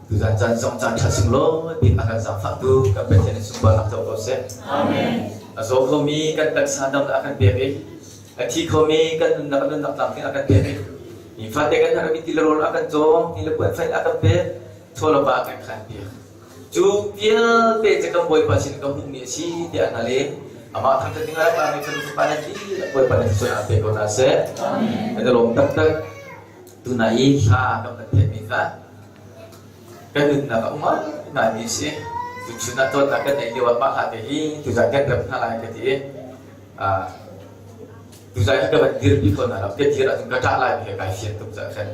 Tuzan caan zong caan ṭha sunglawi bik a kan zaangfahtu kan Pathian in sunparnak co ko seh. Amen. A zaw khomi kan taksa damnak a kan pek i a thi khomi kan nunnak nunnak tlamtling a kan pek i nifate kan herhmi ti le rawl a kan cawm, ti le puan fain a kan pek, chawlawpa a kan khan piak. Cu vialte cu kan Bawipa sin ka hmuhmi a si tiah hna le amah thangṭhat ding ah rak mi fapa nan dihlak Bawipa nan sual ah pe ko hna seh. Amen. Kan i lawm taktak. Tunai i hla kan van theihmi kha kan nunnak a um ngaimi a si. Tuchun ah dawtnak kan neih lio ah mah hla te hi tuzan kan rem hna lai ka ti i tuzan hi ka van dirpi ko hna lo. Ka dir ahcun ka ṭah lai mi he kai fian tuk caah khan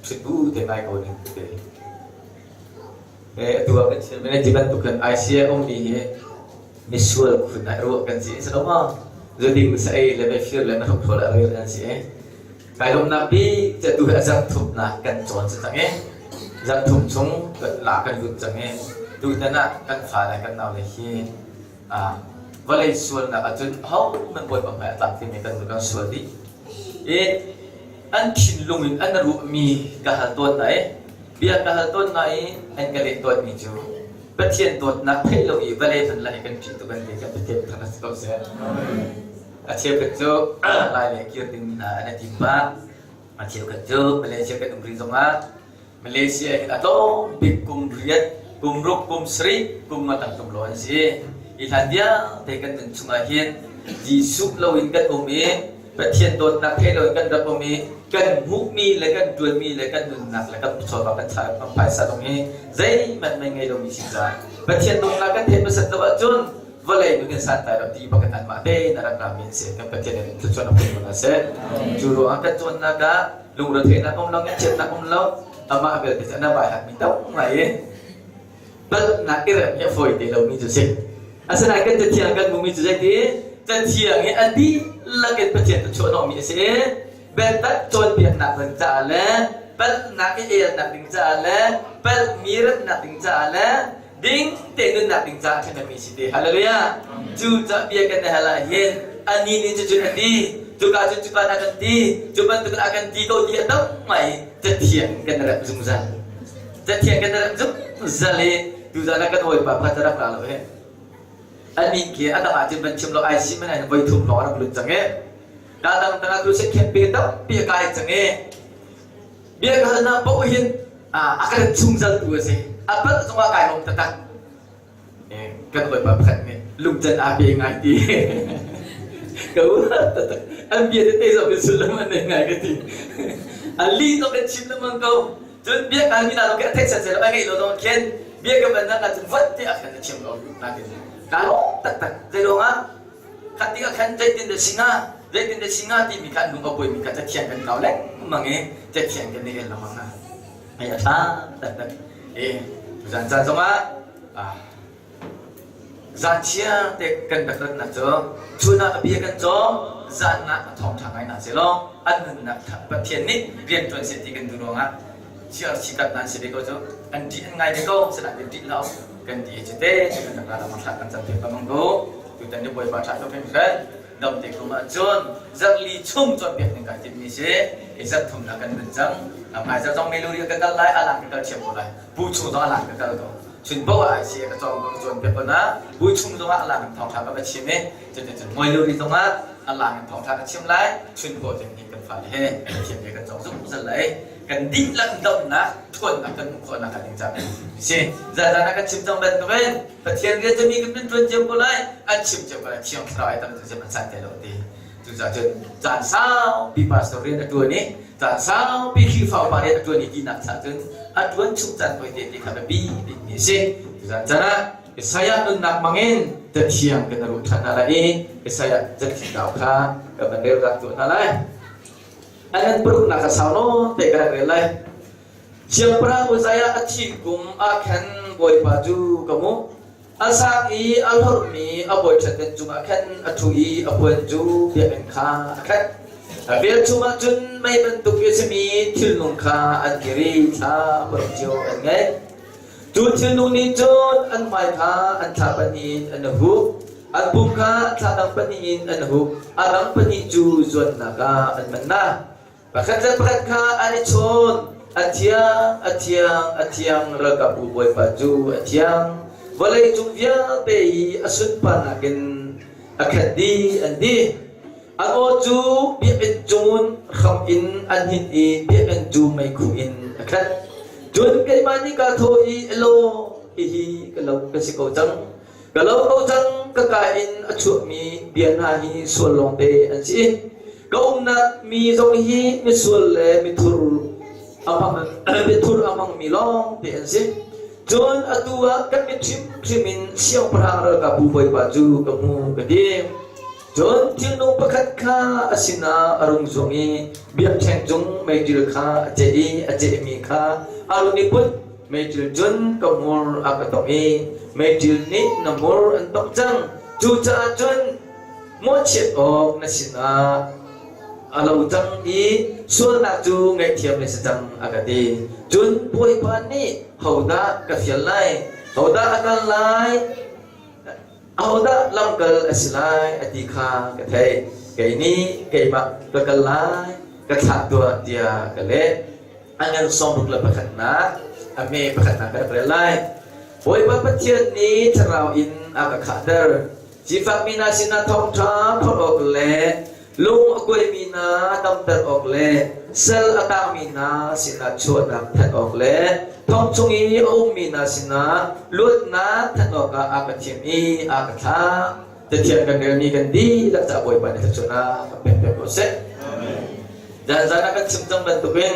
ṭhut bu te ngai ko ning te. Atu ah kan chim ti bantuk kan ICA ummi hi misual phun ah ruah kan si si lo maw? Zuding sa ei le mefir le mehrokhrol a rel an si. Kai lawmhnak bik cu atu hi a zarh thumnak kan cawn si cang i zarh thum chung la kan lut cang i tutan ah kan fa le kan nau le hi vawlei sualnak ahcun hohmanh Bawipa hmai a tlak timi kan kan sual dih. I an thinlung in an ruahmi ka hal tawn hna i bia ka hal tawn hna i an ka leh tawnmi cu Pathian dawtnak theih lo i vawlei hman lai kan ṭih tuk an ti kan Pathian thang si ko seh. A cheukhat cu lai le kir ding hna an i tim pah. A cheukhat cu Malaysia kan um rih zongah Malaysia hin a tlawm bik kum riat, kum ruk, kum sarih, kum nga tam tum lo an si. Hi hlan vialte kan nun chungah hin Jesuh loin kan um i Pathian dawtnak thei loin kan rak um i kan hmuhmi le kan ṭuanmi le kan nunnak le kan chawva kan thla kan phaisa zong hi zeihmanh mei ngei lomi si caah Pathian dawtnak kan theih hmasat lo ahcun vawlei nun in santlai lo ti bak in anmah tein a rak rami an si. Kan Pathian in thluachuah a pek hna seh. Cu ruangah kan cawnnak ah lungretheihnak um lo, ngaihchiatnak um lo, amah belte cu na vai mi tam ngai i palhnak i rem hi a fawi te lomi cu si. Asinain kan cathiang kan hmuhmi cu zeiti? Cathiang hi a dihlak in Pathian thluachuah hnawhmi a si i biatak cawnpiaknak ding caah le palhnak i elnak ding caah le palhmi remnak ding caah le ding te nunnak ding caah ṭhahnemmi si te. Hallelujah! Cu cah bia kan i hal ah hin ani nih cucun a ti, cuka cun cuka a kan ti, cu bantukin a kan ti ko ti a tam ngai cathiang kan rep zungzal. Cathiang kan rep zungzal i tuzan ah kan hawipa pakhat a rak ra lo he. A min khi a dang ah cun van chim lo ai si man voi thum lawng a rak lut cang i ka dang dang ah crusade campaign tampi a kai cang i Biakalnak paoh hin a kan chungzaltu a si. A palh zongah kai lawm taktak. Kan hawipa pakhat nih lungcan aa pe ngai ti. Ka taktak. An bia tete zong in sullam an nei ngai ka ti. A li zong kan chim lengmang ko. Cun biakal mi hna zong khi a theih set lo, a ngeih lo zong khin bia ka van nak ahcun vat te ah khan a chim ko. Nakin kaa lawm taktak. Zei ruangah Khat tikah khan zeitin dah si hnga, zeitin dah si hnga timi kha an lung a buaimi kha cathiang kan kau lengmang i cathiang kan i el lengmang hna. Hei a ṭha taktak. E, tuzan caan zongah zan chia te kan rak ratnak cu chun ah a bia kan cawm, zan ah a thawngṭha ngai hna selaw an nunnak Pathian nih rian ṭuan seh ti kan duh ruangah CRC kat nan si ve ko cu an ṭih an ngai ve ko sinain ṭih lo kan ti cu te cu kan rak ra thla kan cam piak lengmang ko. Tutan ni Bawipa ṭha tuk hringhran dam te kum ahcun zarhli chung cawnpiak ding kai timhmi si i zarh thumnak kan nun cang. Hmaizarh zong meluri ka kal lai, alang ka kal thiam ko lai. Bu chung zong alang ka kal ko. Chun bo ah si ka cawng ka cawnpiak ko na. Bu chung zong ah alang in thawngṭha ka va chim i cuticun Muailuri zong ah alang in thawngṭha ka chim lai. Chun bo cun hi kan fale he thiam he kan cawng zungzal lai. Kan dihlak domnak ṭhawnnak kan hmuh khawhnak ding caah si. Zazan ah kan chim cang bantukin Pathian rian cu mi kan ṭuan cio ko lai, an chim cio ko lai, Thiang Thlarau ai tam cu an san te lo ti. Cucaah cun caan saupi pastor rian a ṭuan i caan saupi Khrihfa upa rian a ṭuan i tinak caah cun a ṭuan chung caan hoi te ti kha biapi bikmi a si. Tuzan caan ah Isaiah nunnak hmangin Cathiang kan ruh ṭhan hna lai i Isaiah cathiang kau kha kan van rel rak tuah hna lai. An nan paruknak a sau nawn te ka rak rel lai. Siangpahrang Uzziah a thih kum ah khan Bawipa cu ka hmuh. A sang i a hlorhmi a bawiṭhutdan cungah khan a ṭhu i a puan cu biakinn kha a khat. A velchum ah cun mei bantuk i a simi thilnung kha an kir i thla paruk cio an ngei. Cu thilnung nih cun an hmai kha an thla pahnih in an huh, an pum kha thla dang pahnih in an huh, a dang pahnih cu zuannak ah an man hna. Pakhat le pakhat kha an i chawn. A thiang, a thiang, a thiang ralkapbu Bawipa cu a thiang. Vawlei cung vialte i a sunparnak in a khat dih an ti. An aw cu biakinn cungin hram in an hinh i biakinn cu meikhu in a khat. Cun keimah nih kaa thawh i, Elaw, hihi ka lo ka si ko cang. Ka lo ko cang, ka ka in a chuakmi bia hna hi sual lawngte an si. Ka umnak mi zong hi misual le mithur a hmang mithur a hmangmi lawngte an si. Cun atu ah kan mit hrimhrim in siangpahrang ralkapbu bawipa cu ka hmu ka ti. Cun thilnung pakhat kha a sinah a rung zuang i biakṭheng cung meiṭil kha a ceh i a cehmi kha a run i put. Meiṭil cun ka hmur a ka tongh i meiṭil nih na hmur an tongh cang. Cucaah cun mawhchiat awk na sinah a lo cang i sualnak cu ngaihthiam na si cang a ka ti. Cun Bawipa nih hodah ka fial lai? Hodah a kal lai? Ahodah lamkal a si lai a ti kha ka theih. Kei nih keimah ka kal lai, ka thlah tuah tiah ka leh. A ngan sawmruk le pakhatnak, a hme pakhatnak ka rak rel lai. Bawipa Pathian nih thlarau in a ka khahter. Sifakmi hna sinah thawngṭha phorh awk le lung a kuaimi hna damter awk le sal a tangmi hna sinah chuahnak thanh awk le thong chung i a ummi hna sinah luatnak thanh awkah a ka thim i a ka thlah. Cathiang kan relmi kan dihlak caah Bawipa nih thluachuahnak kan pek piak ko seh. Zan zan ah kan chim cang bantukin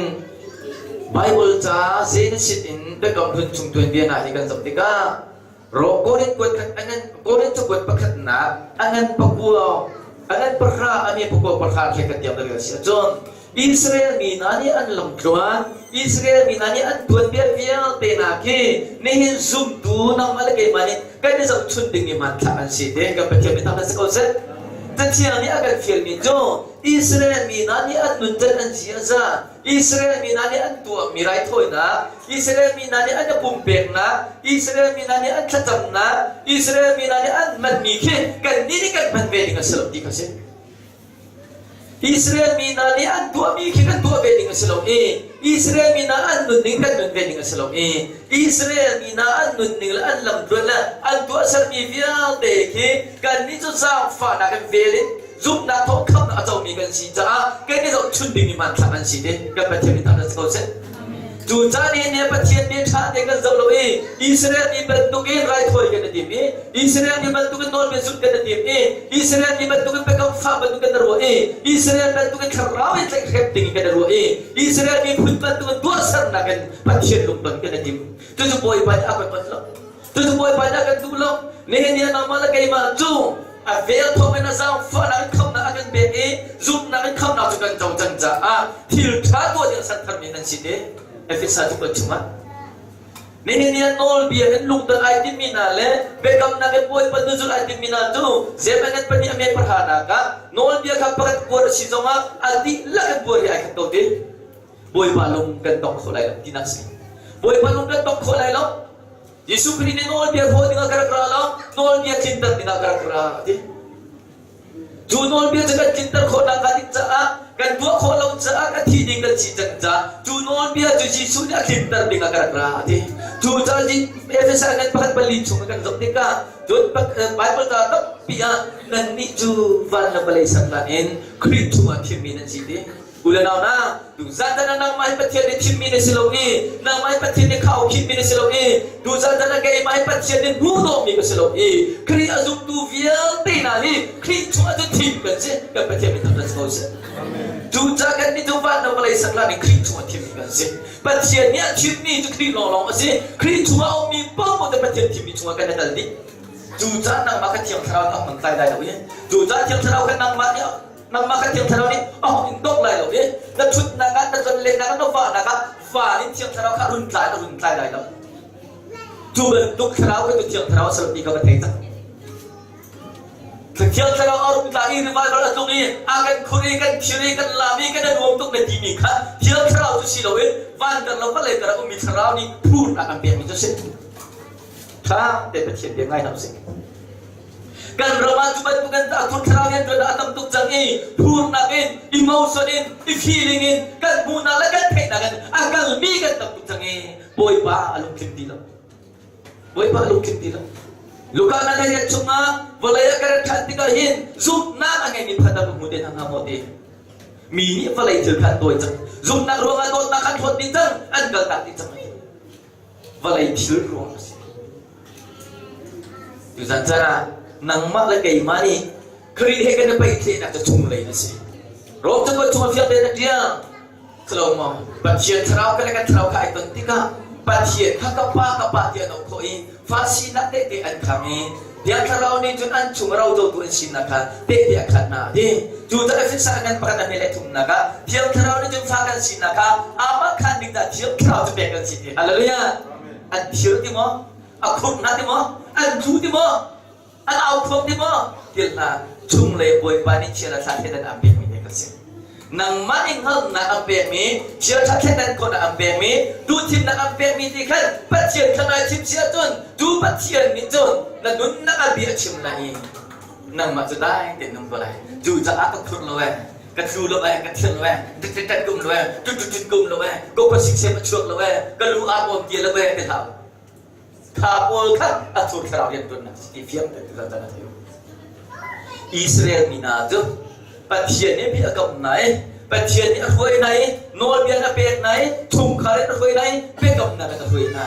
Bible ca Genesis in Biakam Hlun chung tuanbia hna hi kan zoh tikah Korin kuat khat a ngan Korin cakuat pakhatnak a ngan pakua a ngan pahra a mi pakua pahra khe kan tiang rel si ahcun Israel mi hna nih an lamtluan Israel mi hna nih an tuanbia vialte hna khi nihin zumtu nangmah le keimah nih kan i zohchun dingmi hmanthlak an si te kan Pathian mi thangṭhat si ko seh. Cathiang nih a kan fialmi cu Israel mi hna nih an nuncan an ziaza Israel mi hna nih an tuahmi raithawinak, Israel mi hna nih an i pumpeknak, Israel mi hna nih an thlacamnak, Israel mi hna nih an hmanmi khi kannih nih kan hman ve ding a si lo ti kha a si. Israel mi hna nih an tuahmi khi kan tuah ve ding a si lo i Israel mi hna an nunning kan nun ve ding a si lo i Israel mi hna an nunning le an lamtluan le an tuahsermi vialte khi kannih cu zaangfahnak in vel in zumhnak thawng khamnak a comi kan si caah kan i zohchun dingmi hmanthlak an si te kan Pathian nih thangṭhat si ko seh. Cu caan hi ne Pathian nih ṭha te kan zoh lo i Israel mi bantukin raithawi kan i tim i Israel mi bantukin nawlbia zulh kan i tim i Israel mi bantukin biakam fah bantukin kan i ruah i Israel bantukin thlarau in tlaihhrem ding in kan i ruah i Israel miphun bantukin tuahsernak in Pathian lungton kan i tim. Cucu Bawipa nih a kan ot lo. Cucu Bawipa nih a kan duh lo. Nihin ni ah nangmah le keimah cu a vel thawng in a zaangfahnak in khamhnak a kan pek i zumhnak in khamhnak cu kan co cang caah thil ṭha tuah ding santharmi nan si te. Efesa cakuat chungah. Nihin ni ah nawlbia in lungton ai timmi hna le biakamnak in Bawipa nuzul ai timmi hna cu Zephaniah pahnih a me pahranak ah nawlbia kha pakhat buar a si zongah a dihlak in buar hi ai khat ko ti. Bawipa lung kan tong kho lai lo tinak si. Bawipa lung kan tong kho lai lo. Jesuh Khrih nih nawlbia hlaw dingah ka rak ra lo, nawlbia tlinter dingah ka rak ra a ti. Cu nawlbia cu kan tlinter khawh nakhnga ding caah kan tuah khawh lo caah ka thi ding kan si cang caah cu nawlbia cu Jesuh nih a tlinter dingah ka rak ra a ti. Cu caah Efesa ngan pakhat pali chung kan zoh tikah cun Bible ca tampi ah nannih cu van le vawlei ser hlan in Khrih chungah thimmi nan si ti. U le nau hna, tuzan ah nangmah hi Pathian nih thimmi na si lo i nangmah hi Pathian nih khaukhihmi na si lo i tuzan ah keimah hi Pathian nih hnuhdawhmi ka si lo i Khrih a zumtu vialte hna hi Khrih chungah cun thim kan si kan Pathian min thangṭhat si ko seh. Cucaah kan nih cu van le vawlei sak hlan in Khrih chungah thimmi kan si. Pathian nih a thimmi cu Khrih lawnglawng a si. Khrih chungah a ummi paohpaoh cu Pathian thimmi chungah kan i tel dih. Cucaah nangmah kha Thiang Thlarau nih a hman tlai lai lo i cucaah Thiang Thlarau kha nangmah nih nangmah kha Thiang Thlarau nih a hung in dongh lai lo i na ṭhutnak ah na tlonlennak ah na vahnak ah van in Thiang Thlarau kha run tlai a run tlai lai lo. Cu bantuk thlarau kha cu Thiang Thlarau a si lo ti kha ka thei cang. Thiang Thlarau a rung tla i revival a tlung i a kan khur i kan thir i kan lam i kan i nuam tuk na timi kha Thiang Thlarau cu si loin van lo vawlei kar a ummi thlarau nih phurnak an pekmi cu a si. Ṭha te Pathian bia ngai hna usih. Kan ram ah cu bantuk in a thur thlarau rian ṭuan a tam tuk cang i phurnak in, emotion in, i feeling in kan hmuhnak le kan theihnak in a kalmi kan tam tuk cang i Bawipa a lungtling ti lo. Bawipa a lungtling ti lo. Luka na lei chungah vawlei ah ka rat ṭhan tikah hin zumhnak a ngeimi pakhat dah ka hmu te hna hnga maw ti. Mi nih vawlei thil kha an dawi cang. Zumhnak ruangah dawtnak an hlawt dih cang, an kaltak dih cang. Vawlei thil ruang a si. Tuzan caan ah nangmah le keimah nih Khrih he kan i peihtlehnak cu chunglei a si. Rom cakuat chung a fiang tein a ṭial. Silo maw? Pathian thlarau ka le kan thlarau kha ai ton tikah Pathian kha ka pa ka pa tiah an auh khawh i fa sinak tehte an khang i Thiang Thlarau nih cun an chung rocotu an sinak kha tehte a khan hna a ti. Cucaah Efesa ngan pakhat a hme le thumnak ah Thiang Thlarau nih cun fa kan sinak kha amah khan ding dah Thiang Thlarau cu pek kan si ti. Hallelujah! An thir ti maw? A khurh hna ti maw? An tlu ti maw? An au phuang ti maw? Til hna chunglei Bawipa nih thial a thla thleidan an pekmi te kan si. Nangmah nih hngalhnak an pekmi, thial ṭha thleidan khawhnak an pekmi, duhthimnak an pekmi ti khan Pathian kha nai thim si ahcun tu Pathian nih cun na nunnak ah bia a chim lai i nangmah cu dai tein nung ko lai. Cucaah ka khur lo ee, ka tlu lo ee, ka thil lo ee, tit kum lo ee, tut tut kum lo ee, ko pa sik a chuak lo ee, ka lu aa awm ti lo ee ti hlah. Kha pawl kha a thur thlarau rianṭuannak si ti fiang tein tuzan caan ah thei u. Israel mi hna cu Pathian nih bia a kamh hna i Pathian nih a hruai hna i nawlbia a pek hna i chungkhar in a hruai hna i biakamnak in a hruai hna.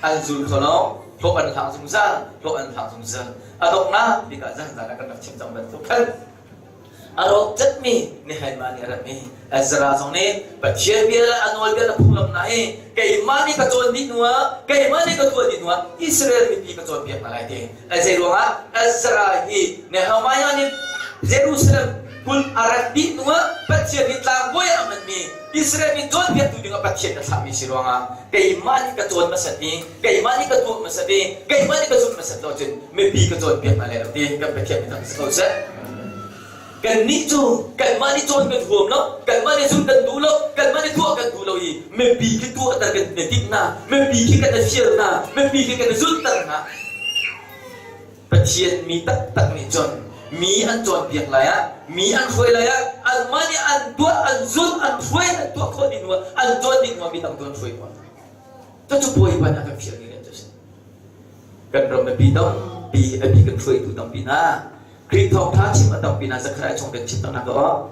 An zul kho lo, hlawh an hlang zungzal, hlawh an hlang zungzal. A donghnak bik ah zan zan ah kan rak chim cang bantuk khan A rawk catmi Nehemiah nih a rat i Ezra zong nih Pathian bia le a nawlbia le phunglam hna hi keimah nih ka cawn dih hnuah keimah nih ka tuah dih hnuah Israel mipi ka cawnpiak hna lai ti. Zei ruangah Ezra hi Nehemiah nih Jerusalem kulh a rat dih hnuah Pathian nih tlangbawi ah a hmanmi Israel mi cawnpiaktu dingah Pathian a thlahmi si ruangah keimah nih ka cawn hmasat i keimah nih ka tuah hmasat i keimah nih ka zumh hmasat lo cun mipi ka cawnpiak hna lai lo ti kan Pathian mi si ko seh. Kannih cu kanmah nih cawn kan huam lo, kanmah nih zun kan duh lo, kanmah nih tuah kan duh lo i mipi khi tuahter kan i timh hna, mipi khi kan i fial hna, mipi khi kan i zulhter hna. Pathian mi taktak nih cun mi an cawnpiak lai ah, mi an hruai lai ah, anmah nih an tuah, an zulh, an hruai, an tuah khawh ding hnuah, an cawn ding hnuah mi dang tu an hruai khawh. Cucu Bawipa nih a kan fialmi rian cu a si. Kan ram mipi tampi, a bik in hruaitu tampi hna, Khrih thawngṭha chim a tampi hna Zekhariah chung kan chim taknak aw.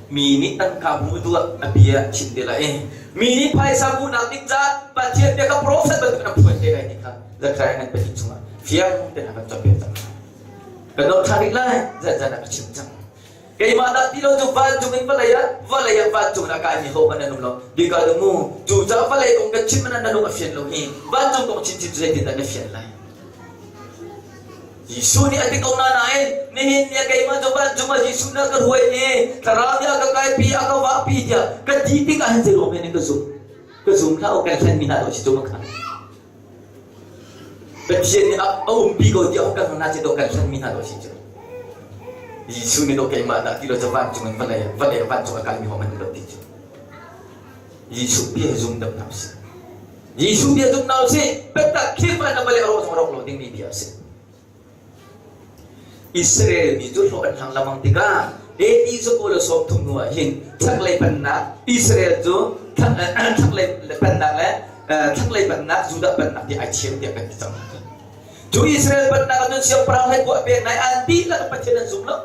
Mi nih tangka hmuh duh a bia chim te lai i mi nih phaisa hmuhnak ding caah Pathian bia kha profet bantuk in a phuan te lai ti kha Zekhariah ngan pahnih chungah fiang tein a kan cawnpiak cang. Kan dawt ṭha rih lai, zan ah ka chim cang. Keimah dah ti lo cu vancung in vawlei ah vawlei ah vancung in a kaimi hohmanh an um lo. Bika lu mu, cu caah vawlei kong kan chim man na lung a fian lo hi vancung kong chinchin cu zeitindah na fian lai? Jesuh nih a ti ko na nain nihin ni ah keimah cu vancung ah Jesuh nih a ka hruai i thlarau nih a ka kaipi a ka vahpi tiah ka ti tikah hin zeiruang men in ka zumh? Ka zum hlah u kan hlenmi hna lo si cu makha. Pathian nih a umpi ko tiah kan hna cu kan hlenmi hna lo si cu. Jesuh nih do keimah dah ti lo cu vancung in vawlei vawlei vancung a kaimi hom an lo ti cu. Jesuh bia zum dam hna usih. Jesuh bia zum hna usih. Biatak Khrihfa na vawlei a rawh zong rawk lo dingmi bia a si. Israel mi cu hlawh an hlang lengmang tikah AD zakua le 30 hnu ah hin chaklei pennak Israel cu chaklei pennak le thlanglei pennak Judah pennak ti ai thiam tiah kan ti cang. Cu Israel pennak ah cun siangpahrang hlei kuah pek nai an dihlak Pathian an zum lo.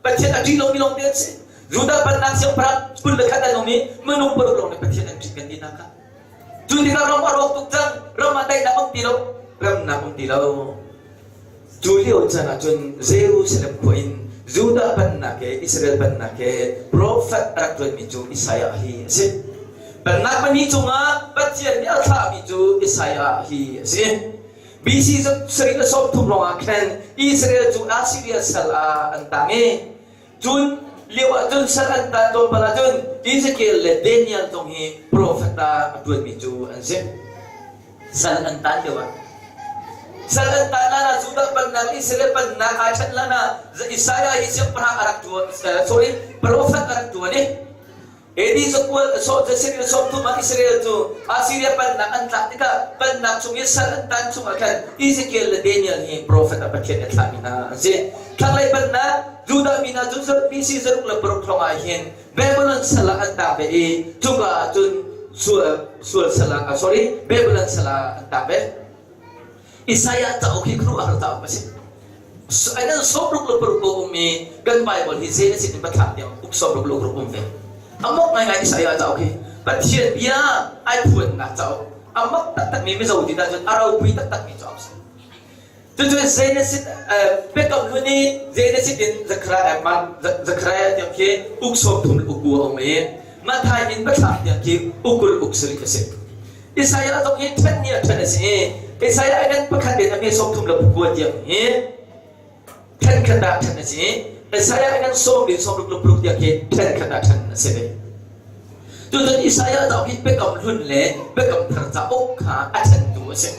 Pathian a ṭih lomi lawng te an si. Judah pennak siangpahrang 21 an um i minung paruk lawng nih Pathian an ṭih kan ti hna kha. Cu tikah ram a rawk tuk cang, ram ah daihnak um ti lo, remnak um ti lo. Cu lio caan ah cun Jerusalem khua in Judah pennak he Israel pennak he profet a rak ṭuanmi cu Isaiah hi a si. Pennak pahnih cungah Pathian nih a thlahmi cu Isaiah hi a si. BC 930 lawngah khan Israel cu Assyria sal ah an tang i Cun lio ah cun sal an tan tlawmpal ahcun Ezekiel le Daniel zong hi profet ah a ṭuanmi cu an si. Sal an tan lio ah. Sal an tan lan ah Judah pennak, Israel pennak aa ṭhen lan ah Isaiah hi siangpahrang a rak ṭuan, sorry, profet a rak ṭuan i. AD zakual zasarih le 30 ah Israel cu Assyria pennak an tlak tikah pennak chung i sal an tan chungah khan Ezekiel le Daniel hi profet ah Pathian a thlahmi hna an si. Thlanglei pennak Judah mi hna cu BC 606 hrawng ah hin Babylon sal ah an tang ve i cuka ah cun sual sual sal ah sorry Babylon sal ah an tang ve. Isaiah cauk hi khuaruahhar cauk a si. An 66 ko um i kan Bible hi zei a si ti pathlak tiang uk 66 um ve. A mok ngaingai Isaiah cauk hi Pathian bia ai phuannak cauk a mak taktakmi Mizo ti cun a ropui taktakmi cauk a si. Cucu Genesis biakam hlun i Genesis in Zechariah Zechariah tiang khi uk 30 uk a um i Matthai in pathlak tiang khi ukul uk sarih a si. Isaiah zong hi ṭhen ni ah ṭhen a si i Isaiah in pakhat in a mi 39 tiang hi ṭhen khat ah ṭhen a si i Isaiah in sawm in 66 tiang hi ṭhen khat ah ṭhen a si ve. Tucun Isaiah cauk hi biakam hlun le biakam thar cauk kha a ṭhentu a si.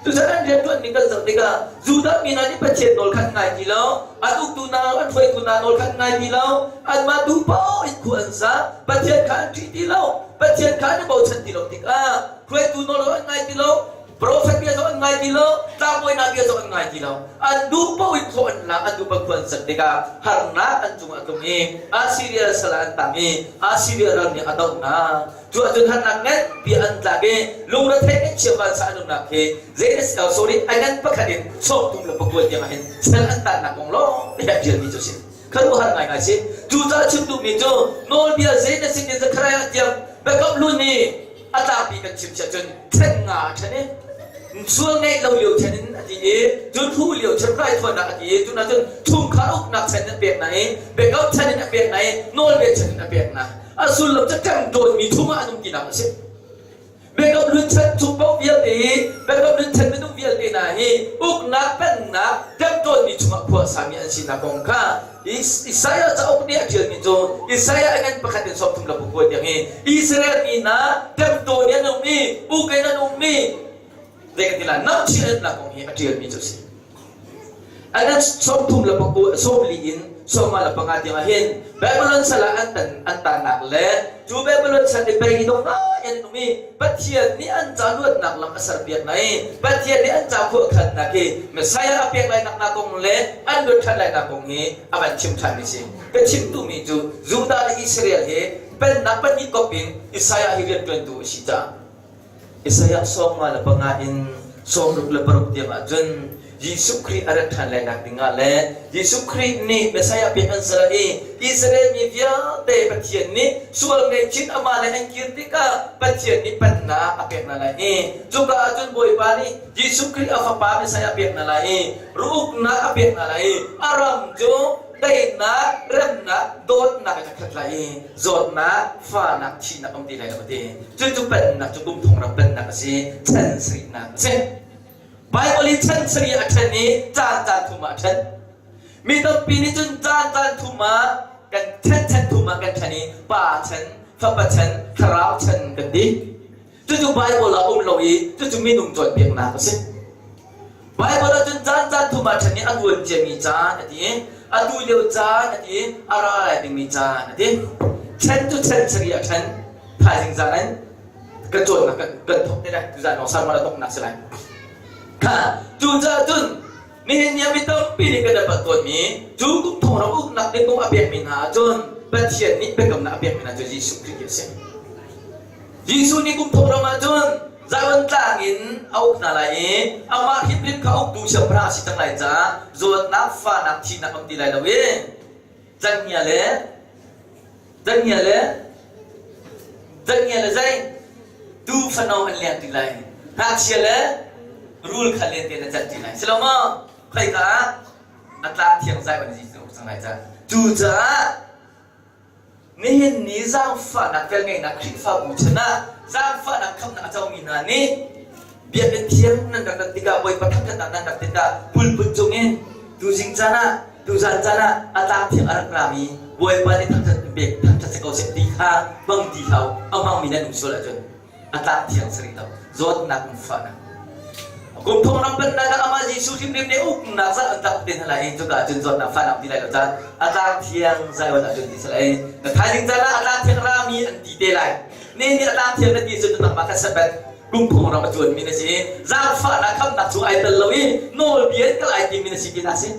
Tucun an rianṭuan ning kan zoh tikah Judah mi hna nih Pathian nawl kha an ngai ti lo, an uktu hna, an hruaitu hna nawl kha an ngai ti lo, anmah duh paoh in khua an sa, Pathian kha an ṭih ti lo, Pathian kha an i bochan ti lo tikah hruaitu nawl zong an ngai ti lo, profet bia zong an ngai ti lo, tlangbawi hna bia zong an ngai ti lo. An duh paoh in thaw an lak, an duh paoh khua an sak tikah harnak an cungah a tlung i Assiria sal ah an tang i Assiria ral nih a doh hna. Cu ahcun harnak nganpi an tlak i lungretheih ngaihchia vansa an umnak khi zei sorry a ngan pakhat in 39 tiang ah hin sal an tannak kong lawng te a ṭialmi cu a si. Khuaruahhar ngaingai si. Cucaah chim duhmi cu nawlbia zei na sin in Zekhariah tiang biakam hlun i a tlangpi kan chim siah cun ṭhen nga a ṭhen i sual ngeih lo lio ṭhen in a ti i cun hru lio ṭhen raithawinak a ti i cun ahcun chungkhar uknak ṭhen in a pek hna i biakam ṭhen in a pek hna i nawlbia ṭhen in a pek hna. A sullam cu ṭemṭawnmi chungah an um tinak a si. Biakam hlun chan chung paoh vialte hi Biakam hlun chan minung vialte hna hi uknak pennak ṭemṭawnmi chungah khua a sami an sinak kong kha Isaiah cauk nih a ṭialmi cu Isaiah a ngan pakhat in 39 tiang hi Israel mi hna ṭemṭawn in an um i uk in an ummi zei kan ti lai namchih an umnak kong hi a ṭialmi cu a si. An 39 40 in 55 tiang ah hin Babylon sal ah an tan an tannak le cu Babylon sal i pei dong ngai an um i Pathian nih an ca luatnak lam a serpiak hna i Pathian nih an ca khuakhannak hi Messiah a pek lai nak hna kong le an luat ṭhan lai nak kong hi a van chim ṭhanmi si. Ka chim duhmi cu Judah le Israel hi pennak pahnih kop in Isaiah hi rianṭuantu a si caah Isaiah 55 in 66 tiang ahcun Jesuh Khrih a rat ṭhan lainak dingah le Jesuh Khrih nih Messiah pek an si lai i Israel mi vialte Pathian nih sual ngaihchih amah le an kir tikah Pathian nih pennak a pek hna lai i cuka ahcun Bawipa nih Jesuh Khrih a fapa Messiah a pek hna lai i ruknak a pek hna lai i a ram cu daihnak, remnak, dawtnak in a khat lai i zawtnak, fahnak, thihnak um ti lai lo a ti. Cucu pennak cu kum thong ram pennak a si, chan sarihnak a si. Bible i chan sarih a ṭhen i caan caan thum ah a ṭhen. Mi tampi nih cun caan caan thum ah kan ṭhen chan thum ah kan ṭhen i Pa chan, Fapa chan, Thlarau chan kan ti. Cucu Bible ah um lo i cucu minung cawnpiaknak a si. Bible ah cun caan caan thum ah ṭhen i a luan ciami caan a ti i atu lio caan a ti i a ra lai dingmi caan a ti. Ṭhen cu ṭhen sarih ah ṭhen. Thaizing zan in kan cawnnak kan, kan thawk te lai. Tuzan lawng sermon a donghnak si lai. Kha cucaah cun nihin ni ah mi tampi nih kan dapat tawnmi cu kum thong ram uknak ding kong a pekmi hna ahcun Pathian nih biakamnak a pekmi hna cu Jesuh Khrih hi a si. Jesuh nih kum thong ram ahcun Zion tlang in a uk hna lai i amah hrimhrim kha uktu siangpahrang a si cang lai caah zawtnak, fahnak, thihnak um ti lai lo i canghngia le canghngia le canghngia le zei tuu fano an leng ti lai ngakchia le rul kha len tein an cat ti lai si lo maw khoika ah a tlang thiang Zion Jesuh uk cang lai caah cucaah Nihin ni zaangfahnak velngeihnak Khrihfabu chan ah zaangfahnak khamnak a comi hna nih biakinn thiang nan rak rat tikah Bawipa thangṭhatnak nan rak tikah pulput cungin tuzing caan ah tuzan caan ah a tlang thiang a rak rami Bawipa nih thangṭhat in pek thangṭhat si ko seh ti kha hmang ti hlah u a hmangmi nan um sual ahcun a tlang thiang si rih lo zawtnak in fahnak. Kum thong ram pennak ah amah Jesuh hrimhrim nih uknak zat an tlak te hna lai i cuka cun zawtnak fahnak ti lai lo caan a tlang thiang Zion ah cun ti si lai. Na thaizing caan ah a tlang thiang rami an ti te lai. Ne nih a tlang thiang na ti cun nangmah kha Sabbath kum thong ram a cuanmi na si. Zaangfahnak khamnak chung ai tel lo i nawlbia in kal ai timmi na si ti na si.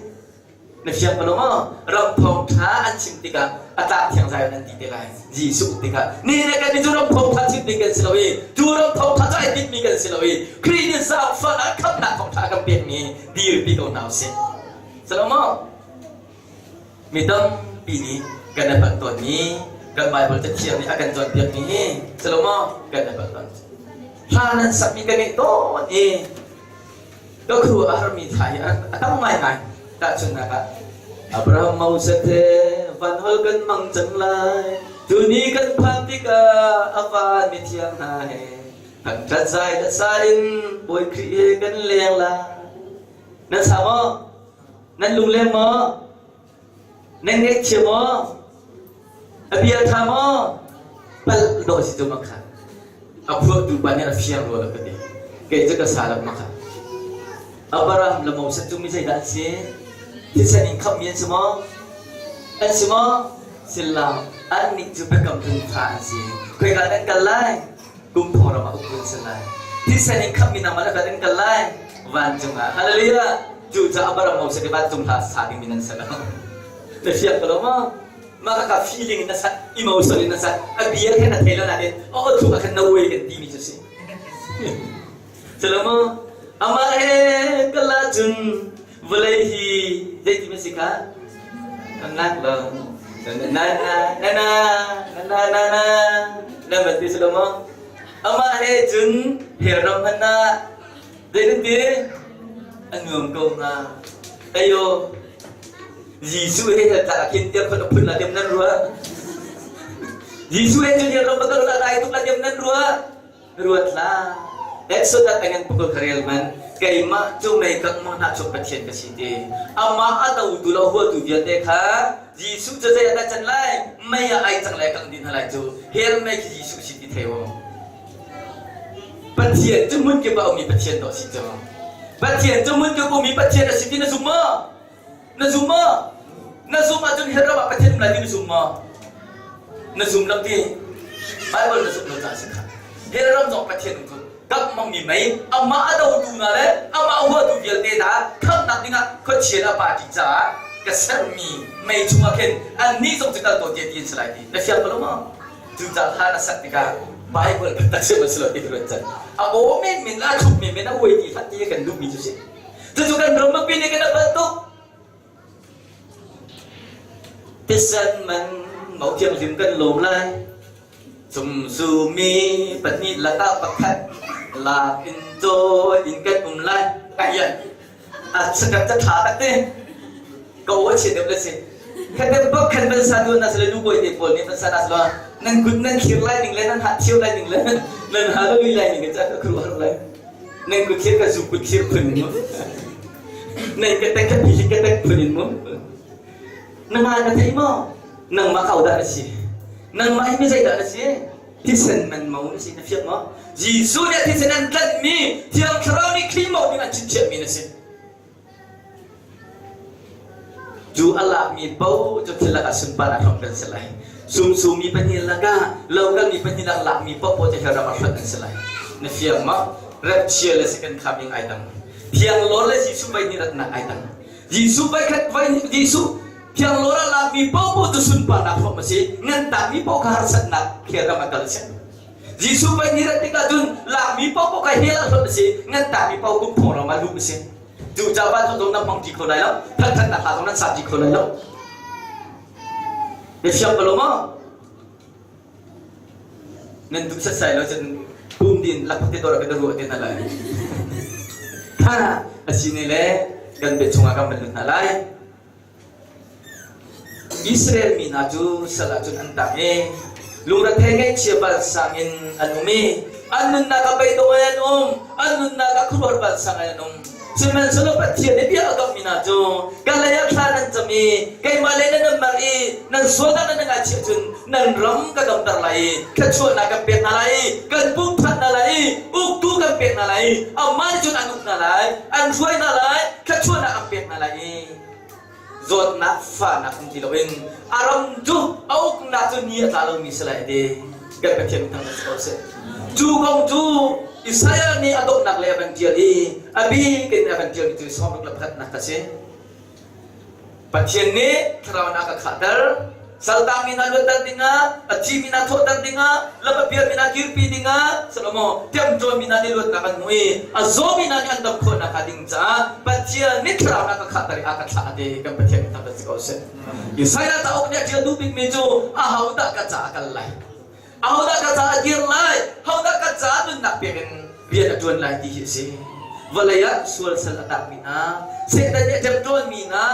Na fiang ko lo maw? Ram thawngṭha an chim tikah a tlak thiang zai an ti te lai. Jesuh tikah ni le kan cu ram thawngṭha chim ding kan si lo i cu ram thawngṭha cu ai tinhmi kan si lo i Khrih nih zaangfahnak khamhnak thawngṭha a kan pekmi dirpi ko hna usih. Si lo maw? Mi tampi nih kan i palh tawnmi kan Baibal cathiang nih a kan cawnpiakmi hi si lo maw? Kan i palh tawn. Hla nan sakmi ka ngeih tawn i Ka khua a harmi thla hi a tam ngaingai. Tahchunhnak ah, Abraham Moses he van hol kan mang cang lai. Tuni kan phan tikah a van mithiang hna he thangṭhat zai le sa in Bawi Khrih he kan leng lai. Nan sa maw? Nan lungleng maw? Nan ngaihchia maw? A bia ṭha maw? Palh dawh si cu makha. A phuahtu pa nih a fiang rua lo ka ti. Kei cu ka sa lo makha. Abraham le Moses cu mi zeidah an si? Thisen in khamhmi an si maw? An si maw? Sila. Annih cu biakam hlun fa an si. Khoika nan kal lai? Kum thong ram ah uktu an si lai. Thisen in khamhmi nangmah le kan kal lai. Vancung ah. Hallelujah! Cucaah Abraham Moses i vancung hla sa dingmi nan si lo. Na fiang ko lo maw? Mah ka feeling in na sat, emotion in na sat, a bia khan na thei lo nain a aw thuk ah khan na uai kan timi cu si. Culo maw? Amah he kal ahcun vawlei hi zeiti ma si kha? Kan lak lo. Na na na na na na na na na ma ti si lo maw? Amah he cun hell ram hmanh ah zeitin ti? A nuam ko hnga. Ayo, Jesuh he hell tlak ah khin tiah phun a phun la tiam nan ruah. Jesuh he cun hell ram va kal la dai tuk la tiam nan ruah. Ruat hlah. Exodus a ngan pukul ka rel man keimah cu mei kangh mang hna chung Pathian ka si ti. Amah a dotu le a huatu vialte kha Jesuh cu zei ah dah can lai? Mei ah ai cang lai kangh dih hna lai cu. Hell mei khi Jesuh si ti thei u. Pathian cu hmun kip ah a ummi Pathian dawh si cu. Pathian cu hmun kip ummi Pathian a si ti na zum maw? Na zum maw? Na zum ahcun hell ram ah Pathian um lai ti na zum maw? Na zum lo ti. Bible na zumh lo caah si kha. Hell ram zong Pathian um cu kap mangmi mei amah a dotu hna le amah a huatu vialte hna khamhnak dingah khuachia le a party caah ka sermi mei chungah khin annih zong cu kal ko tiah ti an si lai ti. Na fiang ko lo maw? Cucaah hla na sak tikah Bible biatak si ma si lo ti ruat can. A aw men men a thluk men men a uai ti hlah ti kan duhmi cu si. Cucu kan ram mipi nih kan palh tuk. Thisen man mo thianghlim kan lawm lai. Sumsumi pahnih lakah pakhat lak in cawi in kan um lai. Ayan. A sakat ca tha tak te. Ka aw chia deuh le si. Khat deuh bak khan ban sa duan na sile nu bawi te pawl nih ban sa na sila nan kut nan thlir lai ning le nan ha thiau lai ning le nan ha lo lai ning ca ka khru har lai. Nan kut thlir ka zu kut thlir phun in mu. Nan ka tek ka hi ka tek phun in mu. Na ngai na thei maw? Nangmah kau dah na si? Nangmah hi mi zeidah na si? Thisen man mo na si na fiak maw? Jesuh nih thisen an tlanhmi Thiang Thlarau nih Khrih mo ding an chimchiahmi na si. Cu a lakmi paoh cu thil lakah sunparnak hram kan si lai. Sumsumi pahnih lakah lokalmi pahnih lak lakmi paohpaoh cu hell ram ah hlonh an si lai. Na fiang maw? Rapchia le second coming ai dang. Thianglawr le Jesuh vai nih ratnak ai dang. Jesuh vai khat vai Jesuh thianglawr a lakmi paohpaoh cu sunparnak hrawm a si. Ngan takmi paoh kha harsatnak hell ram ah kal a si. Jesuh vai nih rat tikah cun lakmi paohpaoh kha hell ah hlonh a si. Ngan takmi paoh kum thong ram ah luh a si. Cucaah van zong nan hmang ṭi kho lai lo. Thangṭhatnak hla zong nan sa ṭi kho lai lo. Na fiang ko lo maw? Nan duh setsai lo cun pum din lakphak te dawr ah kan ruah te hna lai. Tha a si ne le kan bia chungah kan van lut hna lai. Israel mi hna cu sal ah cun an tang i lungrethei ngaihchia balsang in an um i an nunnak ah beidong in an um, an nunnak ah khuaruahhar balsang in an um. Sihmanhsehlaw Pathian nih bia a kamhmi hna cu ka lei ah thla nan cam i keimah lei nan nan mer i nan sualnak nan ngaihchih ahcun nan ram ka damter lai i thluachuahnak kan pek hna lai i kan pumh ṭhan hna lai i uktu kan pek hna lai i amah nih cun an uk hna lai, an hruai hna lai, thluachuahnak an pek hna lai i zawtnak fahnak um ti loin a ram cu a uknak cu ni a tla lomi si lai ti kan Pathian thang si ko seh. Cu kong cu Isaiah nih a donghnak le a van ṭial i a bik in a van ṭialmi cu sawmruk le pakhatnak a si. Pathian nih thlarau in a ka khahter. Saltangmi hna luatter dingah, a thimi hna thawhter dingah, lam a pialmi hna kirpi dingah, Salomo ṭemṭawnmi hna nih luatnak an hmu i a zawmi hna nih an dam khawh nakhnga ding caah Pathian nih thlarau in a ka khahter i a ka thlah a ti. Kan Pathian min thangṭhat si ko seh. Isaiah cauk nih a ṭial duh bikmi cu ahodah ka ca a kal lai? Ahodah ka caah a dir lai? Hodah ka caah nunnak pek in rian a ṭuan lai ti hi a si. Vawlei ah sual sal a takmi hna, Satan nih a ṭemṭawnmi hna,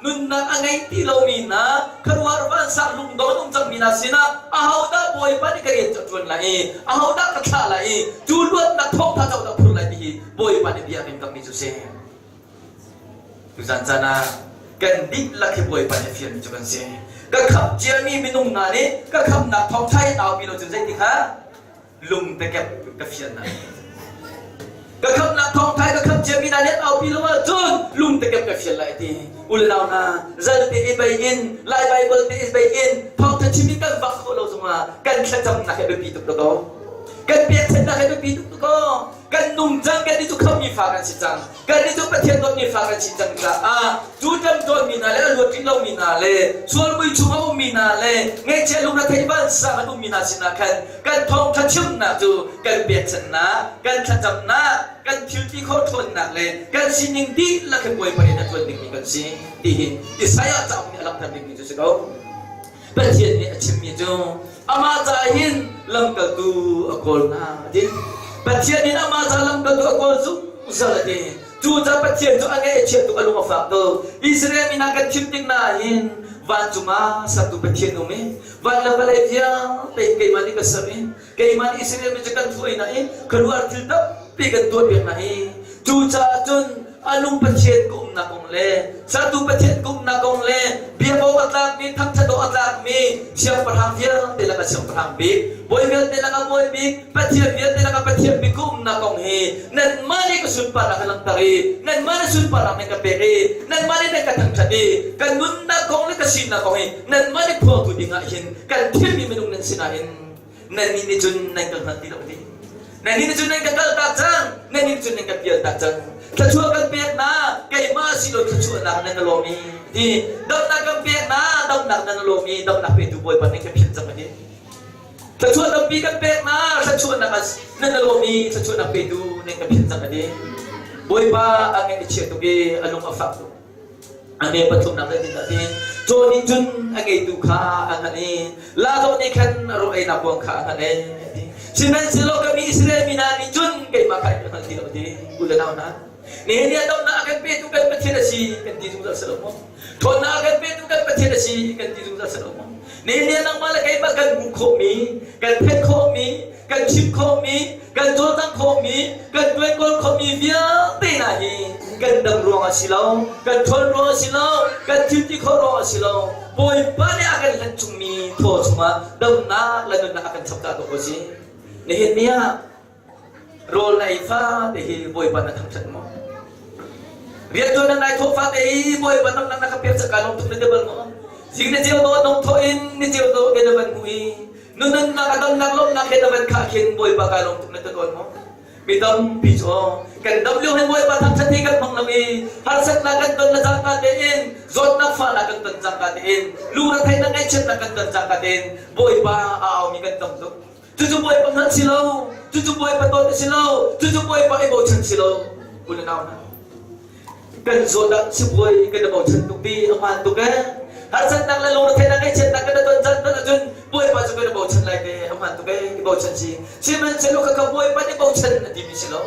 nunnak a ngei ti lomi hna, khuaruahhar vansang lungdong an um cangmi hna sinah ahodah Bawipa nih ka rian cu a ṭuan lai i ahodah ka thlah lai i cu luatnak thawngṭha cu ahodah phur lai ti hi Bawipa nih bia a kan kammi cu a si. Tuzan caan ah kan dihlak hi Bawipa nih a fialmi cu kan si. Ka khamh ciami minung hna nih ka khamhnak thawngṭha hi naupi lo cun zeiti kha lungtekep ka fial hna. Ka khamhnak thawngṭha ka khamh ciami hna nih aupi lo ahcun lungtekep ka fial lai ti. U le nau hna, zalte i bei in, Lai Baibal te i bei in thawngṭha chim in kan vak khawh lo zongah kan thlacamnak hi a biapi tuk ko. Kan pekchanhnak hi a biapi tuk ko. Kan nung cang, kan nih cu khamhmi fa kan si cang. Kannih cu Pathian dawtmi fa kan si cang caah cu ṭamṭawnmi hna le a luat rih lomi hna le sualmui chung a ummi hna le ngaihchia lungretheih vansang an ummi hna sinah khan kan thawngṭha chimnak cu kan pekchanhnak, kan thlacamnak, kan thilti khawh ṭhawnnak le kan sining dihlak he Bawipa in a ṭuan dingmi kan si ti hi Isaiah cauk nih a langhter dingmi cu si ko. Pathian nih a chimmi cu amah caah hin lamkaltu a kawl hna a ti. Pathian nih amah caah lamkaltu a kawl zungzal a ti. Cucaah Pathian cu a ngaih a chia tuk a lung a fak tuk. Israel mi hna kan thim tik hna ah hin vancung ah sertu Pathian um i van le vawlei vialte in keimah nih ka ser i keimah nih Israel mi cu kan hruai hna i khuaruahhar thil tampi kan tuahpiak hna i cucaah cun a nung Pathian ka umnak kong le sertu Pathian ka umnak kong le biak awk a tlakmi thangṭhat awk a tlakmi siangpahrang vialte lakah siangpahrang bik bawi vialte lakah bawi bik Pathian vialte lakah Pathian bik ka umnak kong hi nanmah nih ka sunparnak ka langhter i nanmah nih sunparnak nan ka pek i nanmah nih nan ka thangṭhat i ka nunnak kong le ka sinak kong hi nanmah nih phuangtu dingah hin kan thimmi minung nan si nain Nannih nih cun nan ka hngal ti lo ti. Nannih nih cun nan ka kaltak cang. Nannih nih cun nan ka pialtak cang. Thluachuah kan pek hna, keimah si lo thluachuahnak nan ka lawm i ti. Damnak kan pek hna, damnak nan ka lawm i damnak petu Bawipa nan ka philh cang a ti. Thluachuah tampi kan pek hna, thluachuahnak nan ka lawm i thluachuahnak petu nan ka philh cang a ti. Bawipa a ngaih a chia tuk i a lung a fak tuk. A me pathumnak zeitindah ti caw nih cun a ngeitu kha a hngalh i laa nih khan a rawl einak kuang kha a hngalh e ti. Sihmanhsehlaw ka mi Israel mi hna nih cun keimah kha an ka hngal ti lo ti u le nau hna. Nihin ni ah damnak a kan petu kan Pathian a si kan ti zungzal si lo maw? Ṭhawnnak a kan petu kan Pathian a si kan ti zungzal si lo maw? Nihin ni ah nangmah le keimah kan hmuh khawhmi, kan theih khawhmi, kan chim khawhmi, kan cawlcangh khawhmi, kan ṭuankawl khawhmi vialte hna hi kan dam ruangah si lo, kan ṭhawn ruangah si lo, kan thilti khawh ruangah si lo, Bawipa nih a kan hlanh chungmi thaw chungah damnak le nunnak a kan chap ta ko ko si. Nihin ni ah rawl na ei fate hi Bawipa na thangṭhat maw? Rianṭuan na nai thawh fate hi Bawipa damnak na ka pek cak kaa lawm tuk na ti bal maw? Zing ni ceu dawh nong thawh in ni ceu dawh ke na van hmu i nunnak a damnak lawmhnak he na van khah khin Bawipa kaa lawm tuk na ti tawn maw? Mi tampi cu kan dam lio hin Bawipa thangṭhat hi kan hmang lo i harsatnak kan ton le cangka tein zawtnak fahnak kan ton cangka tein lungretheihnak ngaihchiatnak kan ton cangka tein Bawipa a aumi kan tam tuk. Cucu Bawipa hngalh si lo, cucu Bawipa dawt a si lo, cucu Bawipa i bochan si lo. U le nau hna, kan zawt ah sibawi kan i bochan tuk ti a hmaan tuk eh. Harsatnak le lungretheihnak ngaihchiatnak kan i ton caan ton ahcun Bawipa cu kan i bochan lai te a hmaan tuk eh, i bochan si. Sihmanhsehlaw khakha Bawipa nih bochan a timi si lo.